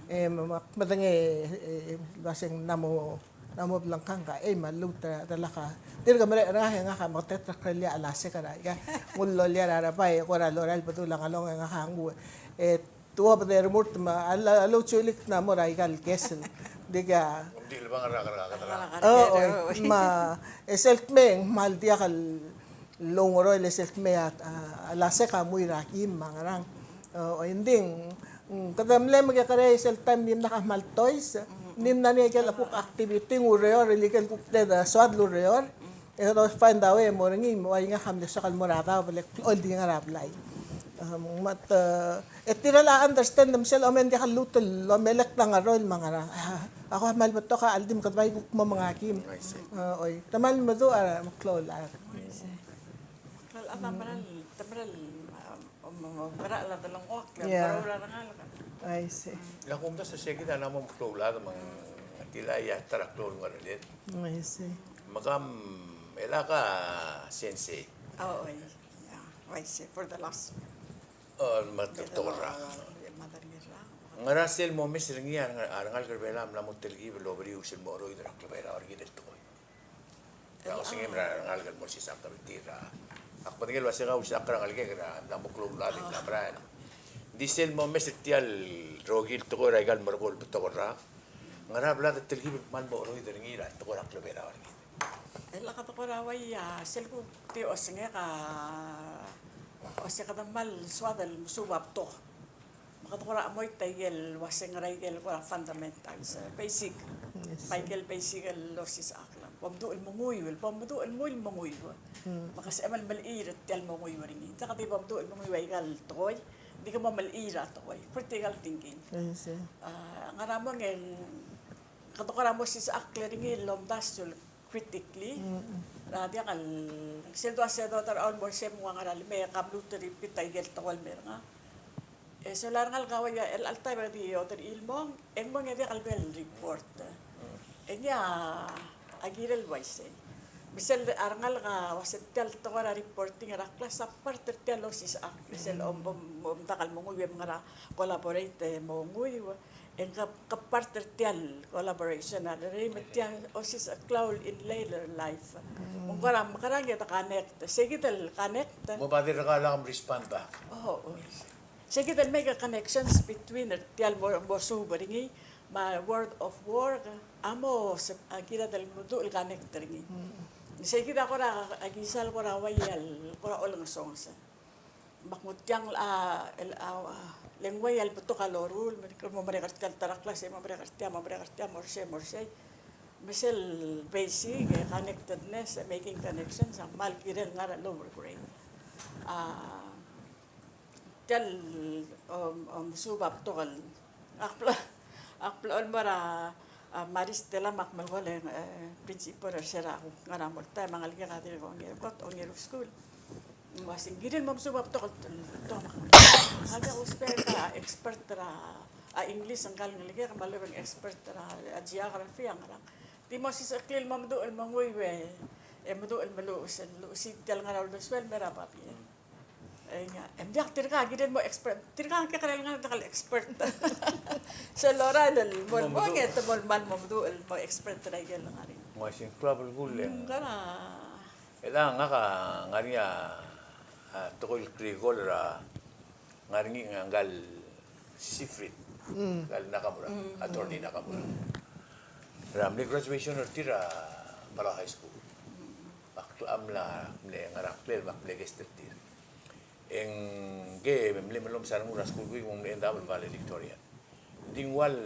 E, me, me ak medengei, e, e, el uase ng mla mo, mla mo blengkang a eim a lluut er a delak a. Dirk mereched er ngak e ngak a meketeketang er a kleliached el uase kora, ia, ng ullolia er a rebai, e kora lorael el bedul a ngalong e ngak a nguu. E, tuobed e remurt me a, a, a lluut el sulik a mo er aika el castle. Di ka. Ng di lebang er a, er a, er a. O, o, me, e sel kmei, ng kmal diak el oungeroel e sel kmei a, a, a uase ka mui er a kim me a ngerang. O, o, e ng di, mm, kede mle mekekerei sel taem dimlak a kmal toys, dimlak a ngii a ikel kuk activity, ng ureor, el ikel kuk de, de soad el ureor. E kede find a way el mo er ngii, me ua ngak a mle soak el mo er a daob el, el di ngar er a blai. Em, me te, e tir a understand me sel omes e ng diak el lluut el omelekl a ngeroel me a ngerang. A, a ko kmal betok a, a ldim kede bai kuk mo mengakim. I see. E, oi, te kmal meduch a meklou el chad. I see. Well, a ta mera el, ta mera el, um, Om, om, mera el delengchokl, yeah, mera el rengalek. I see. Ng kumdasu e sei kid a mla mo meklou el chad me ng tilai a ta er a klou el ngercheled. I see. Me kam, e lak a sensei. Oh, oi. Yeah, I see. For the last. Oh, me te, yeah, betok el rak. Ngera sel momes er ngii a rengalek er a Belau a mla mo telkib el oberiu sel mo cheroid er a klebelau er kid el tekoi. Ia, osengem er a rengalek el mo olsisechakl er tir a. Ak medengei el uase kau olsisechakl er a ngelekek er a, ng mla mo klou el chad el mla merael. Ng di sel momes er tia el rokui el tekoi er aika el merekong el betok el rak, ngera bla de telkib el kmal mo cheroid er ngii er a tekoi er a klebelau er kid? E lak a tekoi er a uai a sel kuk di osengek a, ose kede kmal soad el mesuub a betok. Me kede kora chemoit a ikel uase ngera ikel kora fundamentals, e, basic. Yes, sir. Me a ikel basic el olsisechakl. Bo mdu el menguiu, bo mdu el menguiu, el menguiu. Mm. Me ke sebechem el melechiir er tia el menguiu er ngii. Ng diak di bo mdu el menguiu a ikal tekoi, ng di ke mo melechiir a tekoi. Critical thinking. Yes, sir. A, ngera mo ngii, kede kora mo olsisechakl er ngii el omdasu el critically. Mm. Er a diak el, sel dua se dua ta er a Olmor se mnguu a ngera el mei e ka mluut el repeat a ikel tekoi el mei er ngak. E sola er ngak el kau a ia el alta e di oderchii el mong, e ng mong e diak el bo el report. E ngii a kirel el uaisei. Me sel a rengalek a uase tia el tekoi er a reporting er a class a part er tia el olsisechakl, sel om, om, omdak el menguiu e mngera collaborate e menguiu. E ng ke, ke part er tia el collaboration a rerei me tia osisechakl el in later life. Mm. Me ng kora mekerang e de connect. Sei kid el connect. Mo ba dirrek el lak mrespond back. Oh, oh. Sei kid el make a connections between er tia el mo, mo suub er ngii, me a world of work, a mo se, a kired el meduch el connect er ngii. Mm. Sei kid a kora, a kisal kora uai el, kora olengesonges. Me ak nguu tiang a, el, a, le ng uai el betok a loruul, me kede mo merek er tia el ta er a class, e mo merek er tia, mo merek er tia, mo er sei, mo er sei. Me sel basic, e, connectedness, e, making connections, a kmal kirel ngar er a lower grade. A, tia el, om, om, suub a betok el, ak bla, ak blechoel el mo er a, a, Maris Stella me ak melekoi el, e, principal er se er a kuk ngar er a Moltai, me a ngelekek a dirk ongeru kot, ongeru skuul. Ng uase ng kirel mo mesuub a betok el, betok el, a, ng diak ousbech a expert er a, a, English ngka el ngelekek, me a lebo ng expert er a, a, geography a ngerang. Di mo olsisechakl el mo meduch el menguiu e, e meduch el meluches, el luchesii tia el ngar er a uldesuel el mei er a babier. E ng, e ng diak tirka a kirel mo expert, tirka a kekerei el ngar er a diak el expert. Sel lorael el mo, mo, mo, nge te mo kmal mo meduch el mo expert er a ikel ngar er ngii. Mo uase ng klou a belkul e. Mm, kora. E le ngak a ngar er ngii a, a, tekoi el critical er a ngar er ngii ngka el Siegfried, mm, ngka el Nakamura, mm, attorney Nakamura. Mm. Er a mle graduation er tir er a Palau High School. Mm. Ak, a mla mle ngar er a ngklel me ak mle guest er tir. E ngke mle mellomes a rengul er a school week me ng mle end up el valedictorian. Ng di ng ua el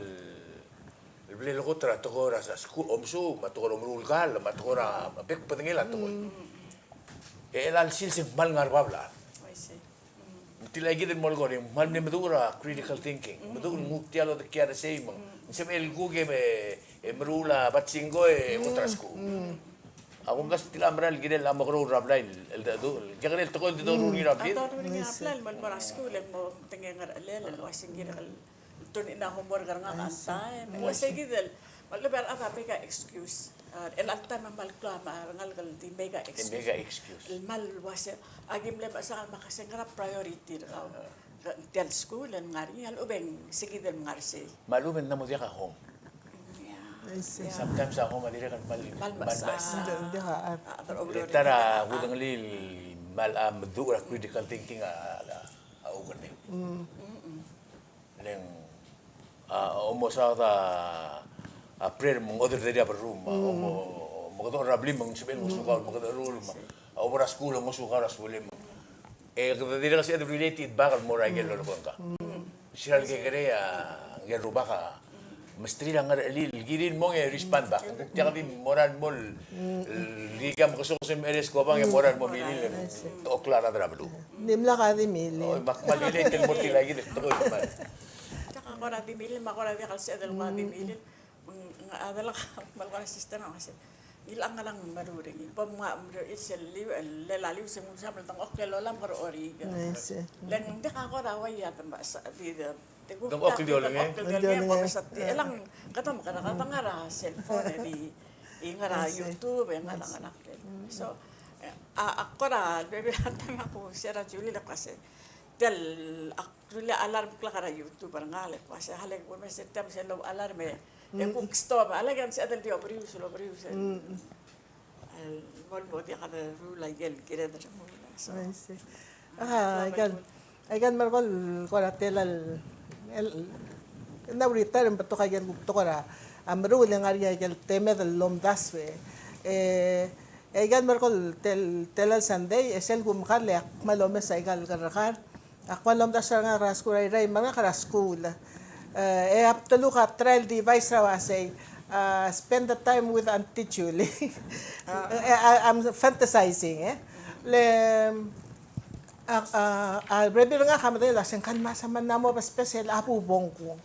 bla lekot er a tekoi er a school, omesuub, me a tekoi er a omeruul el kall, me a tekoi er a bek el bedengel a tekoi. Mm. E chelecha el sils e ng kmal ngar er a bab el chad. I see. Mm. Tia kid el mo er ngii, me ng kmal mle meduch er a critical thinking. Meduch el nguu tia el odekial er sei me ng sebechel el kuk e, e meruul a batsingko e kot er a skuul. A kumdasu e tia el mera el kirel a mo keroul er a blai el, el, el, el, kekerei el tekoi el di doruul er ngii er a blai. A doruul er ngii er a blai el mo, mo er a skuul el mo medengei a ngerchelel el uasei ng kirek el turn in a homework er ngak on time. Uasei kid el, me a lechub e a rechad a make a excuse. A, el alta me a kmal klou a rengalek el di make a excuse. Make a excuse. El kmal uasei, aki mle mechesang el mekesai ngera priority er kau. Tia el skuul el ngar er ngii, a lechub e ng se kid el ngar er sei. Me a lechub e ng mo diak a home. Yeah. I see. Sometimes a home a dirrek el kmal, kmal mechesang. Ng diak a, a, a, le ta er a kudengelii el kmal a meduch er a critical thinking a, a, a ukeldeu. Le ng, a, omosaod a, a prayer me ng order er a bedroom, a, omo, omekedong er a blim me ng sebechel ngosukau el omekedong er a room, a, obo er a skuul e ngosukau er a suelem. E kede dirrek el sebeched el relate it back el mo er a ikel lolekoi ngka. Sel kekerei a, ngikel rubak a, mesterir a ngerchelel el kirir el mong e respond back. Ng kuk diak di morael el mo el, el di ka mekesokes e mecheres kobang e morael el mo milil e te oklou a rechad er a beluu. Dimlak a di milil. Oi, me ak kmal milil el mo er tia kid el tekoi el kmal. Diak a kora di milil, me a kora diak el sebeched el kora di milil. Ng, ng, a delak, me a kora sister a uasei, ngilai a ngerang meruul er ngii. Bo mngai meruul er sel liu, el, el liu se ng usa me ng dengchokl el olam kora oriik. Le ng diak a kora uai a te mesa di, di, te kuk dengchokl el di olengei. Dengchokl el di olengei, bo mesa di, e le ng kede mekerang, kede ngar er a cellphone, e di, e ngar er a YouTube, e ngar er a ngerang. So, e, a, a kora, bebil a taem a kuk se er a Julie el kmo se, tia el, ak rullii a alarm clock er a YouTube er ngak el kmo se, a le kuk mesa er tia me sel alarm e, e kuk stop, a le ke ng sebeched el di obrius, el obrius. El mo, mo diak a deruul a ikel kired el remuul. So. I see. A, aika el, aika el merekong el kora tela el, el, el mla retire e ng betok a ikel kuk tekoi er a, a meruul e ng ngar er ngii a ikel temed el lomdasu e. E, aika el merekong el tel-, tela el Sunday, e sel kumkall e ak kmal omes a ika el kerrekar. Ak kmal omdasu er ngak er a skuul er a Irrai me ngak er a skuul. E, e a bdeluk a trial device er a uasei, a, spend the time with Auntie Julie. E, I, I'm fantasizing, e. Le, a, a, a rebebil er ngak a medengei el uasei ng kmal mesa me ng mo obespes el a bubong kung.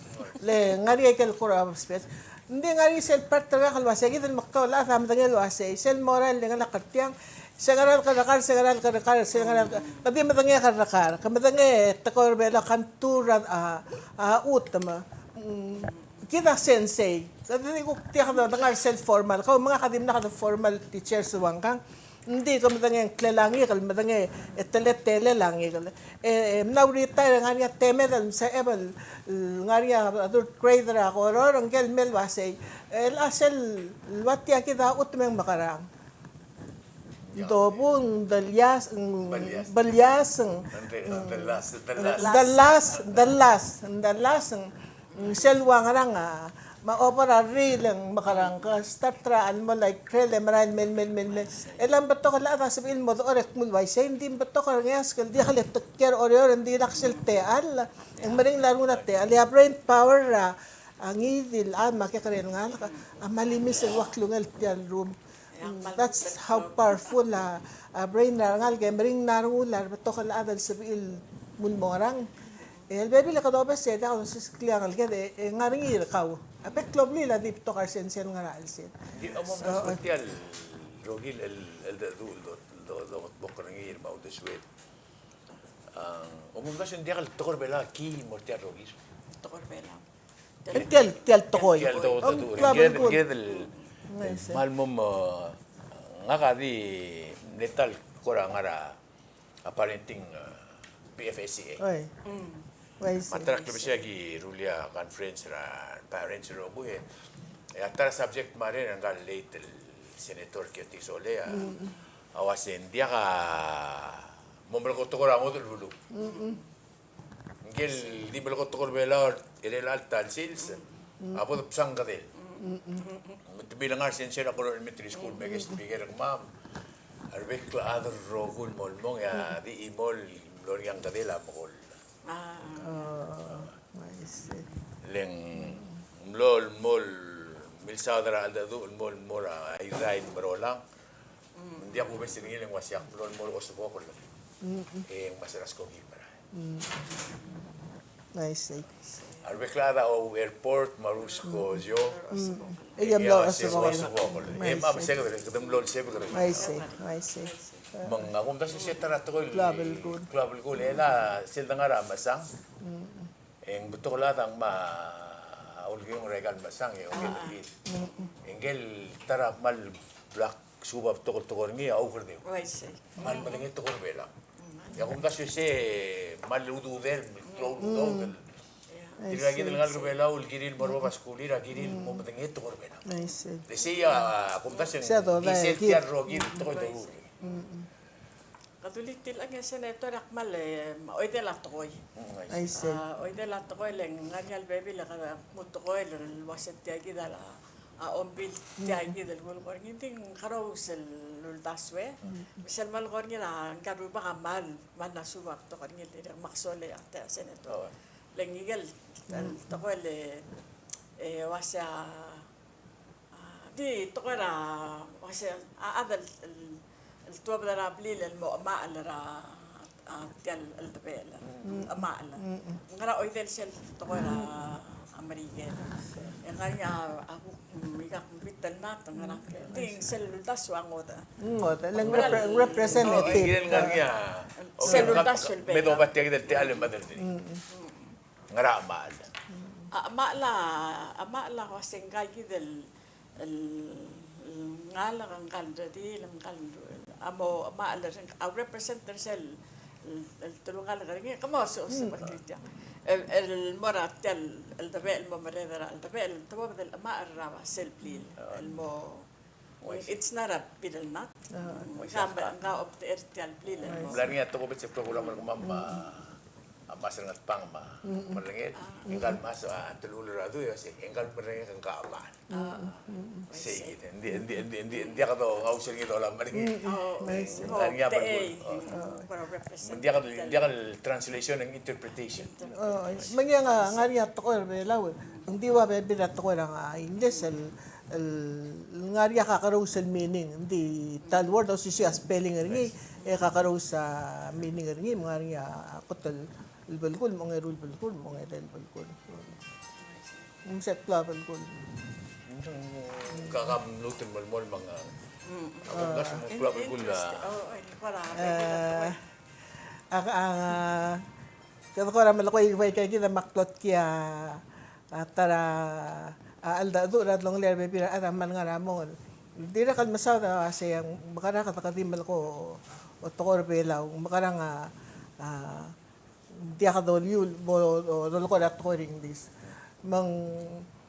Le ng ngar er ngii a ikel kora obespes. Ng di ngar er ngii sel part er ngak el uasei kid el meklou el chad a medengei el uasei sel morael el di ngelakl er tiang, se ngera el kerrekar, se ngera el kerrekar, se ngera el ke-, ke di medengei a kerrekar, ke medengei a tekoi er a Belau, ke ngar er a, a, a chutem. Mm, kid a sensei, ke di kuk diak de, de ngar er sel formal, kau me ngak a dimlak de formal teachers el ua ngkang. Ng di ke medengei a ngklel a ngikel, medengei a teletelel a ngikel. E, e, mla retire e ng ngar er ngii a temed el msebecheb el, ngar er ngii a third grader er a Koror, ngike el mei el uasei, e, el chelsel el ua tia kid a chutem e ng mekerang. Dobung, delias, ng, belias, ng, delas, delas, delas, delas, ng sel ua ngerang a, me a obo er a rriil e ng mekerang, ke start er a chelemoll a ikrel e merael mei, mei, mei, mei. E le ng betok el chad a sebechir el mo dechor e kmu el uaisei, ng di ng betok er ngii a skel diak le take care er Oreor, ng di lak sel techall, e ng meringel a rengul a techall, e a brain power er a, a ngii di el chad me a kekerei el ngalek a mle miss el ua klungel tia el rum. Mm, that's how powerful a, a brain er a rengalek e meringel a rengul a rebetok el chad el sebechir el mo ngerang. E a lebebil e kede obes e diak dosiseklii a ngeleked e, e ngar er ngii er kau. A bek el blil a di betok a resensei el ngar er a chelsel. Di, omomdasu, so, tia el rokir el, el, el dedu, el do, do, do, do, bok er ngii er a uldesued. A, omomdasu ng diak el tekoi er a Belau a key el mo er tia el rokir. Tekoi er a Belau. Tia el, tia el tekoi. Tia el tekoi. Ong, tia el tekoi. Kid el, kid el, kmal mo, ngak a di, ng di ta el kora ngar er a, a parenting, a, P F S C A. Oi. Mm. Oi, me a ta er a klebesei a ki rullii a conference er a parents el rokui e. E a ta er a subject el mle er ngii a late el Senator Kiotis Olei a, a uasei ng diak a mo melekoi a tekoi er a ngodech el beluu. Mm-mm. Ngike el di melekoi a tekoi er a Belau er chelecha el ta el sils, a bo debsang a kedel. Me te mle ngar er a sensei er a Koror Elementary School me ke speaker er kemam. A rebek el chad el rokui el mo el mong e a di chimo el mlo er ngii a kedel a mekol. Ah. Oh, I see. Le ng mlo el mo el milsaod er a cheldecheduch el mo el mo er a Irrai el Merolang. Ng diak kubes er ngii le ng uasei ak mlo el mo er a osebokl. Mm-mm. E ng uasei er a skoki el merael. Mm. I see. A rebek el chad a ou airport me a rusk e dio. Mm. E a mlo, e a mlo sebechel. E mla sebechel, e mla sebechel. I see, I see. Me ng a kumdasu e se ta er a tekoi el klou a belkul. Klou a belkul, e le sel dengar a mechesang. Mm. E ng betok el chad a ngmai a ulekiung er aika el mechesang e oker er ngii. Mm. E ngike el ta er a kmal blak suub a betok el tekoi er ngii a oukerdeu. Uaisei. Kmal medengei a tekoi er a Belau. Mm. E a kumdasu e se kmal ududel, klou el udoud el. Tirka kid el ngalek er a Belau el kirir el mo er a bab a skulir a kirir el mo medengei a tekoi er a Belau. Uaisei. Le sei a kumdasu e ng di sel tia el rokir el tekoi el doruul. Mm. Kede ultirakl e Senator, ak kmal, e, oidel a tekoi. Mm, I see. I see. A, oidel a tekoi le ng ngar er ngii a lebebil e kede mo tekoi el uase tia kid a, a ombiil tia kid el kulekoi er ngii, ng di ng kerous el uldasu e. Mm. Me sel melekoi er ngii a ngka el rubak a kmal, kmal mla suub a betok er ngii el dirrek el meksol e a tia Senator. Oh. Le ng ikel, el tekoi el, e, uase a A, di tekoi er a, uase, a chad el, el, el tuobed er a blil el mo chemachel er a, a, tia el, el cheldebechel. Mm. Chemachel. Mm, mm. Ngera oidel sel tekoi er a Merikel. E ngar er ngii a, a kuk, mm, ika kuk bit el nat, ngera, di sel uldasu a ngodech. Ngodech, le ng repre-, representative. Sel uldasu el Belau. Me doba tia kid el techall el mad er tir. Mm, mm. Ngera chemachel? A chemachel a, chemachel a uase ngka kid el, el, el ngalek, ngka el redil, ngka el, a mo chemachel er, a represent er sel, el, el telungalek er ngii, ke mo se, se, el, el mo er a tia el, el cheldebechel el mo merreder er a, el cheldebechel el tuobed el chemachel er a sel blil, el mo It's not a bitter nut. Ah. Ng ka, ng ka obter tia el blil el mo. Mla er ngii a tokubets el program er kemam, a Mas Rengetbang me a Merengel, e ngka el mas, a, telul er a dui, e sei, e ngka el merengel e ngka a mal. Ah. Sei kid, ng di, ng di, ng di, ng di, ng diak do ngau sel ngii dola merengel. Oh, mla er ngii a belkul. Ng diak, ng diak el translation, ng interpretation. Oh, me ng ngar er ngii a tekoi er a Belau. Ng di ua bebil a tekoi er a English el el ngar er ngii a kakerous el meaning, ng di ta el word a osisiu a spelling er ngii, e kakerous a meaning er ngii, me ng ngar er ngii a kot el belkul, me a ongeru el belkul, me a ongedei el belkul. Ng se el klou a belkul. Kaka mluut el melemolem me ng, a, a, a, a, kede kora melekoi bai kid a klotki a a ta er a, a, cheldecheduch er a delongelir a rebebil er a rechad a kmal ngar er a mong. Dirrek el mesaod a uasei ng mekerang e kede di melekoi a tekoi er a Belau, mekerang a, a, diak doliul, bo, bo, dolekoi er a tekoi er a English. Me ng,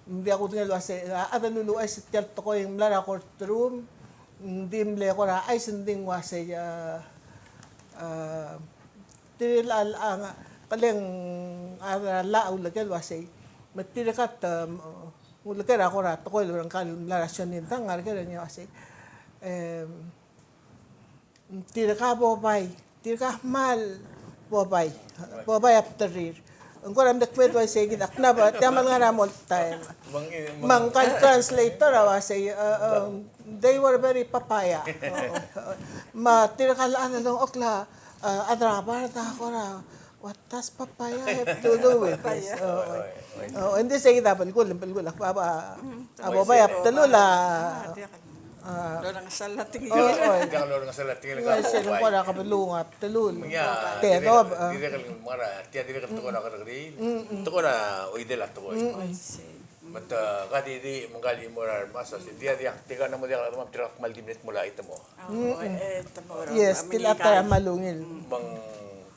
ng diak kudengei el uasei, a, a chad el luluuchais er tia el tekoi, ng mla er a courtroom, ng di mle kora chais, ng di ng uasei, a, a, Tirka el, a, ng, kele ng, a, a llach a uleker el uasei. Me tirka te, uleker a kora tekoi el ngar er ngii a sionin, te ngar er ngii a uasei. Em, tirka bobai, tirka kmal bobai, bobai a bdelir. Ng kora mle kmeed el uasei kid a knab a, tia kmal ngar er a mong el taem. Me ngka el translator a uasei, e, em, they were very papaya. Me tirka el chad el ongokl a, a, chad er a bard a kora, what does papaya have to do with this? O, o, ng di sei kid a belkul, belkul a, a, a bobai a bdelul a, a, lorengesel a tekingel. O, o. Diak lorengesel a tekingel. Ng uaisei ng kora kebelung a bdelul. Te dob, a. Dirrek el ngar er a, tia dirrek el tekoi er a kerrekeriil. Tekoi er a oidel a tekoi. Me te ka di di, me ng ka di mo er a remas a se, diak, diak, tirka a mo diak, tirka a kmal di mle mo er a item mo. Yes, tirka a kmal ungil. Me ng,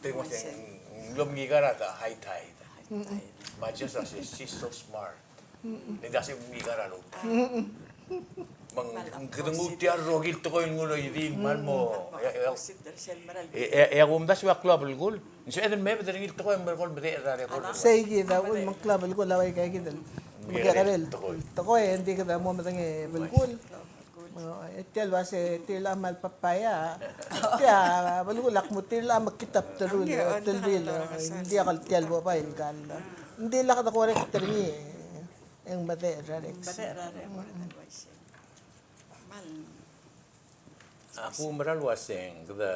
te mo se, ng, ng lomekingaraod a high tide. Me a Josh a se, she's so smart. Ng di a se mekingaraod. Me ng, ng kede nguu tia el rokir el tekoi el nguu el oidii, kmal mo, e, e, e, e a kumdasu e a klou a belkul. Ng sebeched el mebed er ngii el tekoi me kede medechel er a record. Sei kid a uchul me ng klou a belkul a ua ika kid el mekekerei el tekoi, e ng di kede mo medengei a belkul. O, e tia el uase tirka el kmal papaya. Tia belkul a kmo tirka el mekngit a bdelul, bdelul, e ng diak el tia el bobai el kall. Ng di lak de correct er ngii, e ng medechel er a record. Medechel er a record. Kmal. Ak oumera el uaseng, kede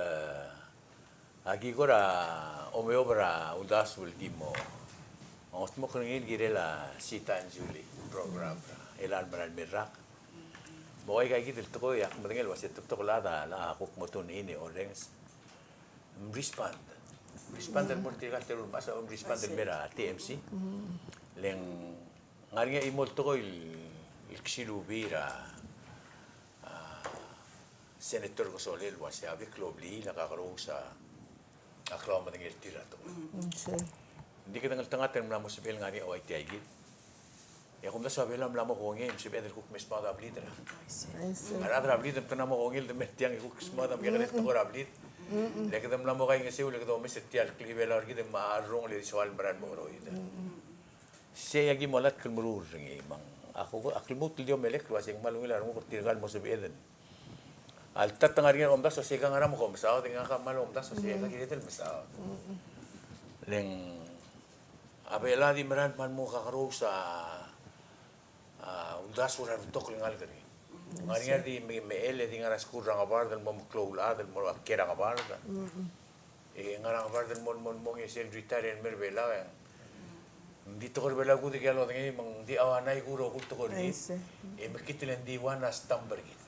Aki kora omeob er a uldasu el ki mo ngodmokl er ngii el kirel a Sita and Julie program er a chelecha el merael mei el rak. Me ng ua ika kid el tekoi, ak medengei el ua se te betok el chad a kuk mo tune in e orrenges. Mrespond. Mrespond el mo er tirka el teru el mechas a mrespond el mer a T M C. Le ng ngar er ngii a chimo el tekoi el, el ksilubii er a, a, Senator Kesolel el ua se a bek el obliil a kakerous a a klaumedengei er tir a tekoi. Mm, sure. Ng di kede ngeltengat el mla mo sebechel ngar er ngii a ua tia kid. E a kumdasu a Belau a mla mo kongei, me sebeched el kuk mei smaod a blid er a. I see. A rechad er a blid me te mla mo kongei el de mer tiang e kuk smaod a mekekerei el tekoi er a blid. Mm-mm. Le kede mla mo kaingeseu, le kede omes er tia el klechibelau er kid me a rrungel e di soal el merael el mo cheroid. Mm-mm. Sei a ki mo latk el meruul er ngii, me ng, ak, ak lmuut el di omelekl el ua se ng kmal ungil a renguk er tirka el mo sebeched el. A lta te ngar er ngii a omdasu a se ka ngera me kom mesaod, e ngak a kmal omdasu a se ka kired el mesaod. Le ng a Belau a di merael el kmal mo kakerous a, a, uldasu er a rebetok el ngalek er ngii. Ngar er ngii a di me, mechell e di ngar er a skuul er a ngebard el mo meklou el chad el mo kiei er a ngebard. E ngar er a ngebard el mo, mo, mo ngii sel retire el mer Belau e ng di tekoi er Belau kudek a lodengei me ng di auanai ku rokui el tekoi er kid. E mekngit el ng di ua a stamp er kid.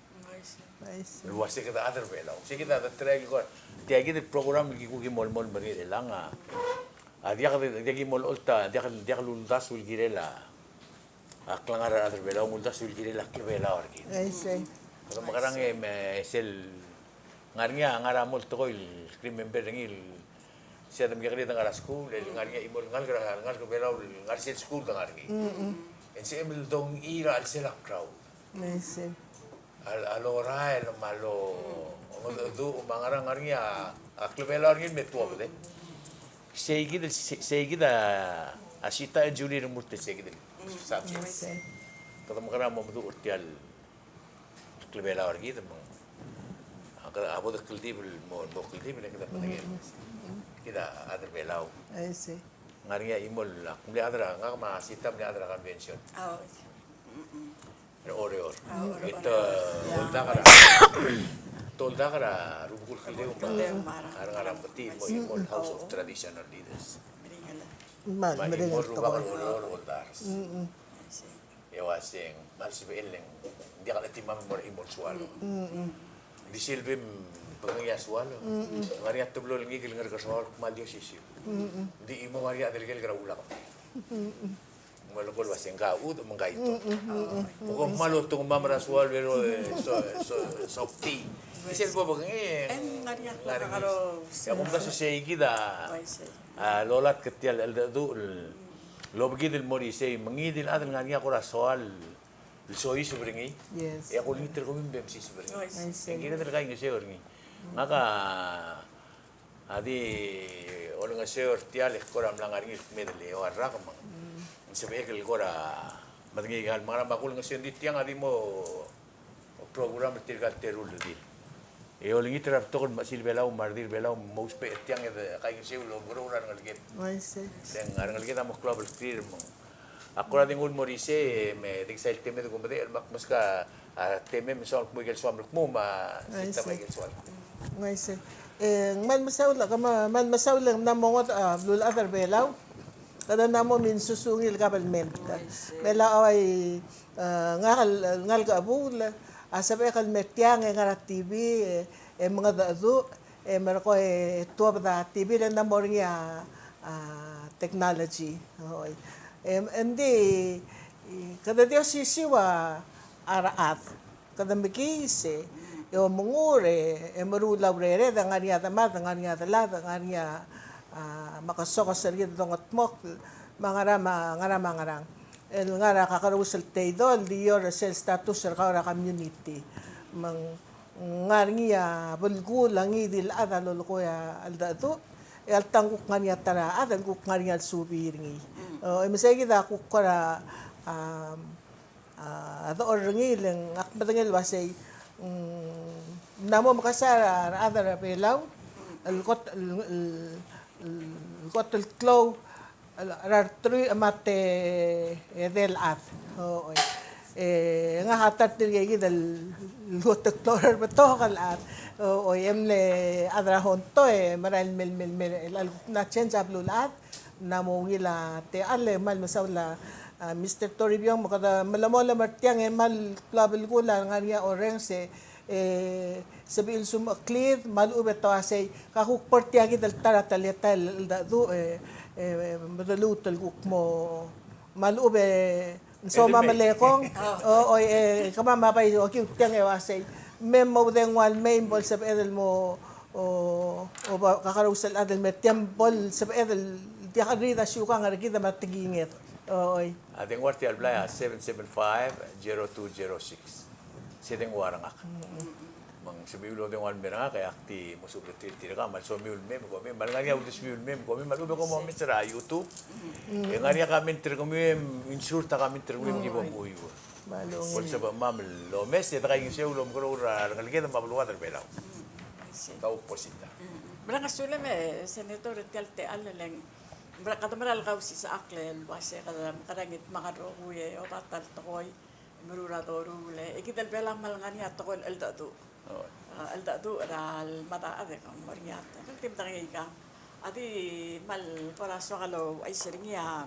I see. El ua se kede chad er Belau. Se kid a de try el kora. Tia kid el program el ki kuk ki mo, mo, mo er ngii er chelechang a. A diak de, diak ki mo olecholt a, diak, diak luldasu el kirel a a klengar er a rechad er Belau, ng uldasu el kirel a klebelau er kid. I see. Kede mekerang e me sel ngar er ngii a ngar er a mo el tekoi el remember er ngii el se de mekekerei de ngar er a skuul, el ngar er ngii a chimo el ngalek er a, ngalek er a Belau el ngar er sel skuul de ngar er ngii. Mm-mm. E ng sebechem el dongchii er a chelsel a crowd. I see. A, a lorael me a lo, mm, mengedecheduch me a ngerang, ngar er ngii a, a klebelau er ngii el me tuobed e. Sei kid el, se-, sei kid a, a Sita and Julie el remurt el sei kid el subject. Kede mekerang e mo meduch er tia el klebelau er kid me ng, a, kede, a bo de kldibel el mo, mo kldibel e kede medengei. Kid a chad er Belau. I see. Ngar er ngii a chimo el, ak mle chad er a, ngak me a Sita a mle chad er a convention. Oh, okay. Mm-mm. Er a Oreor. Ah, Oreor. E te oldak er a, te oldak er a rubekul kldeu me a, a rengar er a Belau el mo, mo House of Traditional Leaders. Me a chimo el rubak er a Oreor el oldars. E ua se ng kmal sebechel e ng diak el chetemam el mo er a chimo el soal. Ng di sel bo mbekengei a soal. Ng ngar er ngii a teblo el ngikel el ngerkesoaol el kmal di osisiu. Ng di chimo, ngar er ngii a chad el ngikel el ngar er a ulak. Ng melekoi el ua se ngka a chutem me ngka a itom. Me kom kmal otungmam er a soal el, e, so, so, softy. Sel bo bekengei e ng ngar er ngii a, ngar er ngii. E a kumdasu sei kid a, a lolatk er tia el cheldecheduch el obekid el mo er isei me ngii di el chad el ngar er ngii a kora soal el soiseb er ngii. Yes. E ak olengit er kemiu me bo msiseb er ngii. E ng kired el kaingeseu er ngii. Ngak a A di olengeseu er tia el kora mla ngar er ngii el kmedel e eua el rak me ng sebechek el kora medengei el ngar er a, me ak ulengeseu, ng di tiang a di mo program er tirka el teru el redil. E olengit er a rebetok el mechesil Belau me a redil Belau mo ousbech er tiang e de kaingeseu el omekeroul a rengeleked. Uaisei. Le ng a rengeleked a mo klou a blekrir me ng Ak kora di nguu el mo er isei, me di kuk sel temem e de kumedechel, me ak meskau a temem e soam el kmo ikel soam el kmo, me a sel temem a ikel soam el kmo. Ng uaisei. E ng kmal mesaul, kmal mesaul e ng mla mo ngodech a beluulechad er Belau. Kede mla mo minsusungil el kabelment. Me a ua, e, ngak el ngalek a chebuul a sebechek el me tiang e ngar er a T V, e, e mengedecheduch, e merekong e tuobed a T V le ng mo er ngii a, a, technology. Oi. E, e ng di, e, kede di osisiu a rechad. Kede mekiis e, e omengur e, e meruul a urered, e ngar er ngii a demad, ngar er ngii a delad, ngar er ngii a, a, mekesokes er kid el dongetmokl, me a ngerang, me a ngerang, me a ngerang. El ngar er a kakerous el teido, el di eou er sel status er kau er a community. Me ng ngar er ngii a belkul a ngii di el chad a lolekoi a cheldecheduch, e alta ng kuk ngar er ngii a ta er a chad el kuk ngar er ngii a lesubii er ngii. Mm. E, me sei kid a kuk kora, a, a, dechor er ngii, le ng ak medengei el uasei, mm, ng mla mo mekesai a rechad er a Belau el kot, el, el, el kot el klou er a reteruich me a tedei el chad. Oi. E ngak a ta er tirke kid el Lulteklou er a betok el chad. O, o, e mle chad er a Honto, e merael el mei, mei, mei, el, el, ng change a beluulechad, ng mo ungil a techall, e kmal mesaul a, a, Mister Toribiong, me kede melemolem er tiang, e kmal klou a belkul a ngar er ngii a orrenges, e, e, sebechir el sumecheklid, me a lechub e te uasei, ka kuk bo er tia kid el ta er a teletael el cheldecheduch, e, e, me de lmuut el kuk mo, me a lechub e, ng soam a melekong, o, o, e, kemam a bai okiu tiang e uasei. Me mo oudengua el mei me bo lsebeched el mo, o, o, ba, kakerous el chad el me tiang bo lsebeched el diak el rid a siukang er kid me a tekinged. O, oi. A dengua er tia el blai a seven seven five, zero two zero six. Se dengua er ngak. Me ng sebechir el oudengua el mei er ngak e ak di mo subed er tir, tirka, me a lsomiu el mei me kom mei, me a lengar er ngii a uldesuiu el mei me kom mei, me a lechub e kom omes er a YouTube. E ngar er ngii a comment er kemiu e insert a comment er kemiu me ki bo mchuiuii. Bo lsebechemam el omes, e de kaingeseu el omekeroul er a rengeleked me a beluad er Belau. Kau posita. Mereng a sulem e Senator er tia el techall e le ng, mera, kede mera el kausisechakl el uasei kede mekerang e dmak el rokui e oba ta el tekoi. Meruul a doruul e, e kid el Belau a kmal ngar er ngii a tekoi el cheldecheduch. A, cheldecheduch er a lemad a chad e ng mo er ngii a tekoi. Ng di medengei kang. A di kmal kora soak el ouchais er ngii a,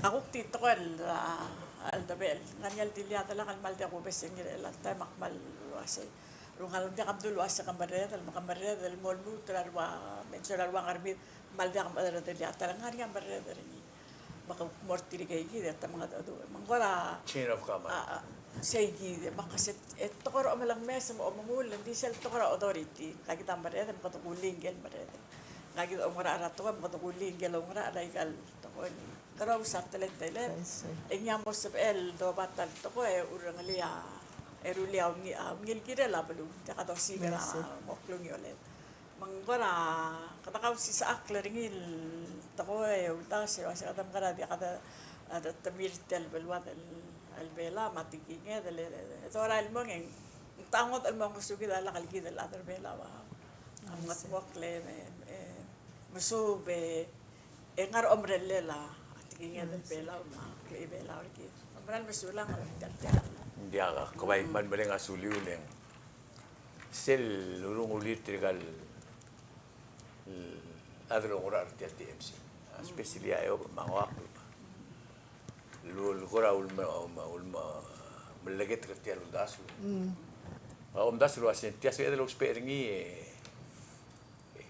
a kuk di tekoi el, a, cheldebechel. Ngar er ngii a di el diak el kmal diak kubes er ngii er chelecha el taem me ak kmal uasei. Rungel, ng diak a mdu el uasei ke merreder, me ke merreder el mo lmuut er a rua, mention er a rua Ngermid, kmal diak a merreder el diak, te ngar er ngii a merreder er ngii. Me ke kuk mo er tirke kid e te mengedecheduch. Me ng kora chain of command. A, a, sei kid, me ke se, e tekoi er a omelengmes me a omengull, ng di sel tekoi er a authority. Ngka kid a merreder, me kede kulii ngike el merreder. Ngka kid a oungerachel er a tekoi, me kede kulii ngike el oungerachel er aika el tekoi. Kerous a teletelel. E ngii a mo sebechel el doba ta el tekoi, e urrengelii a, e rullii a ungil, a ungil kirel a beluu. Diak a dosiik er a mo klungiolel. Me ng kora, kede kausisechakl er ngii el tekoi e uldasu, e uase kede mekera diak kede, a, de temir tia el beluad el, el Belau me a tekinged el, e dorael el mong e ng ta ngodech el mo ngesukid a lak el kid el chad er Belau a, a mengetmokl e, e, mesuub e, e ngar er a omerellel a tekinged el Belau me a klechibelau er kid. Mera el mesulang er tia el techall. Diak, ke bai kmal mereng a suliu el ng sel urungulir tirka el chad el oungerachel er tia el T M C, especially a Eob me a Ngoakl. El, el kora ulme-, ulme-, ulme-, meleketek er tia el uldasu. A omdasu el uasei, tia sebeched el ousbech er ngii e, e,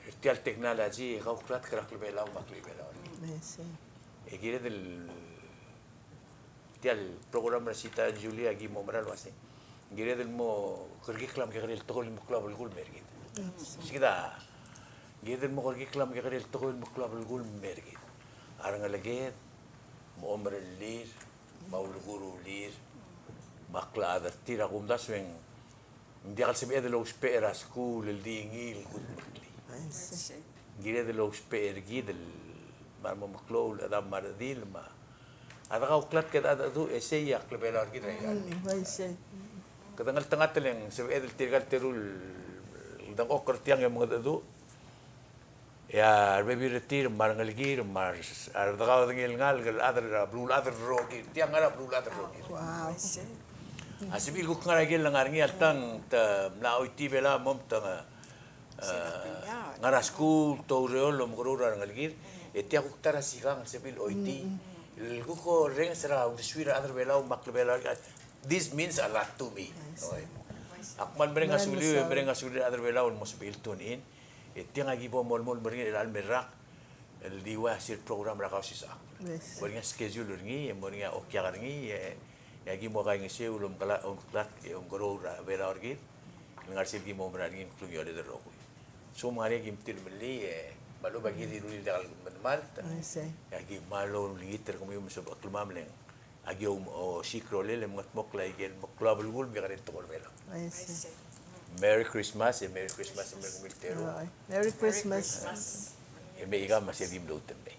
er tia el technology, e kauklatk er a klebelau me a klebelau. E kired el Tia el program er a Sita Julia, aki mo mera el uasei, ng kired el mo kerekikl a mekekerei el tekoi el meklou a belkul el mei er kid. Sei kid a, ng kired el mo kerekikl a mekekerei el tekoi el meklou a belkul el mei er kid. A rengeleked, me a omerellir, me a ulekurullir, me a klechad er tir a kumdasu e ng Ng diak el sebeched el ousbech er a skuul el di ngii el kudmeklii. Ng kired el ousbech er kid el me a re mo meklou el chedam me a redil me a, a dekauklatk e dechedecheduch e sei a klebelau er kid er a ikal. Kede ngeltengat el ng sebeched el tirka el teru el dengchokl er tiang e mengedecheduch. E a rebebil er tir me a rengelekir me a re, a re dekaudengei el ngalek el chad er a beluulechad el rokir. Tiang ngar er a beluulechad el rokir. Wow. A sebechir el kuk ngar er a ikel ngar er ngii a le tang te mla oitii Belau me te, e, ngar er a skuul, te oureor el omekeroul er a rengelekir. E tia kuk ta er a sikang el sebechir el oitii. El kuk orrenges er a uldesuir a rechad er a Belau me a klebelau er kid. This means a lot to me. Ak kmal mereng a suliu, mereng a suliu er a rechad er a Belau el mo sebechir el tune in. E tiang a ki bo molemolem er ngii er chelecha el mei el rak el di ua sel program er a Kausisechakl. Bo er ngii a schedule er ngii, e bo er ngii a okiak er ngii, e, e aki mo kaingeseu el omeklatk, omeklatk, e omekeroul er a Belau er kid el ngar er sel ki mo mera er ngii el klungioled el rokui. Sel ngar er ngii a ki mtir mlii, e me a lechub a ki di rullii el diak el medemalt, e aki kmal olengit er kemiu me sebecheklemam el ng Aki osiik a rolel e mengetmokl a ikel meklou a belkul el mekekerei el tekoi er a Belau. Merry Christmas, e Merry Christmas, e Merry Christmas. Merry Christmas. E mei kau me sel kim lmuut el mei.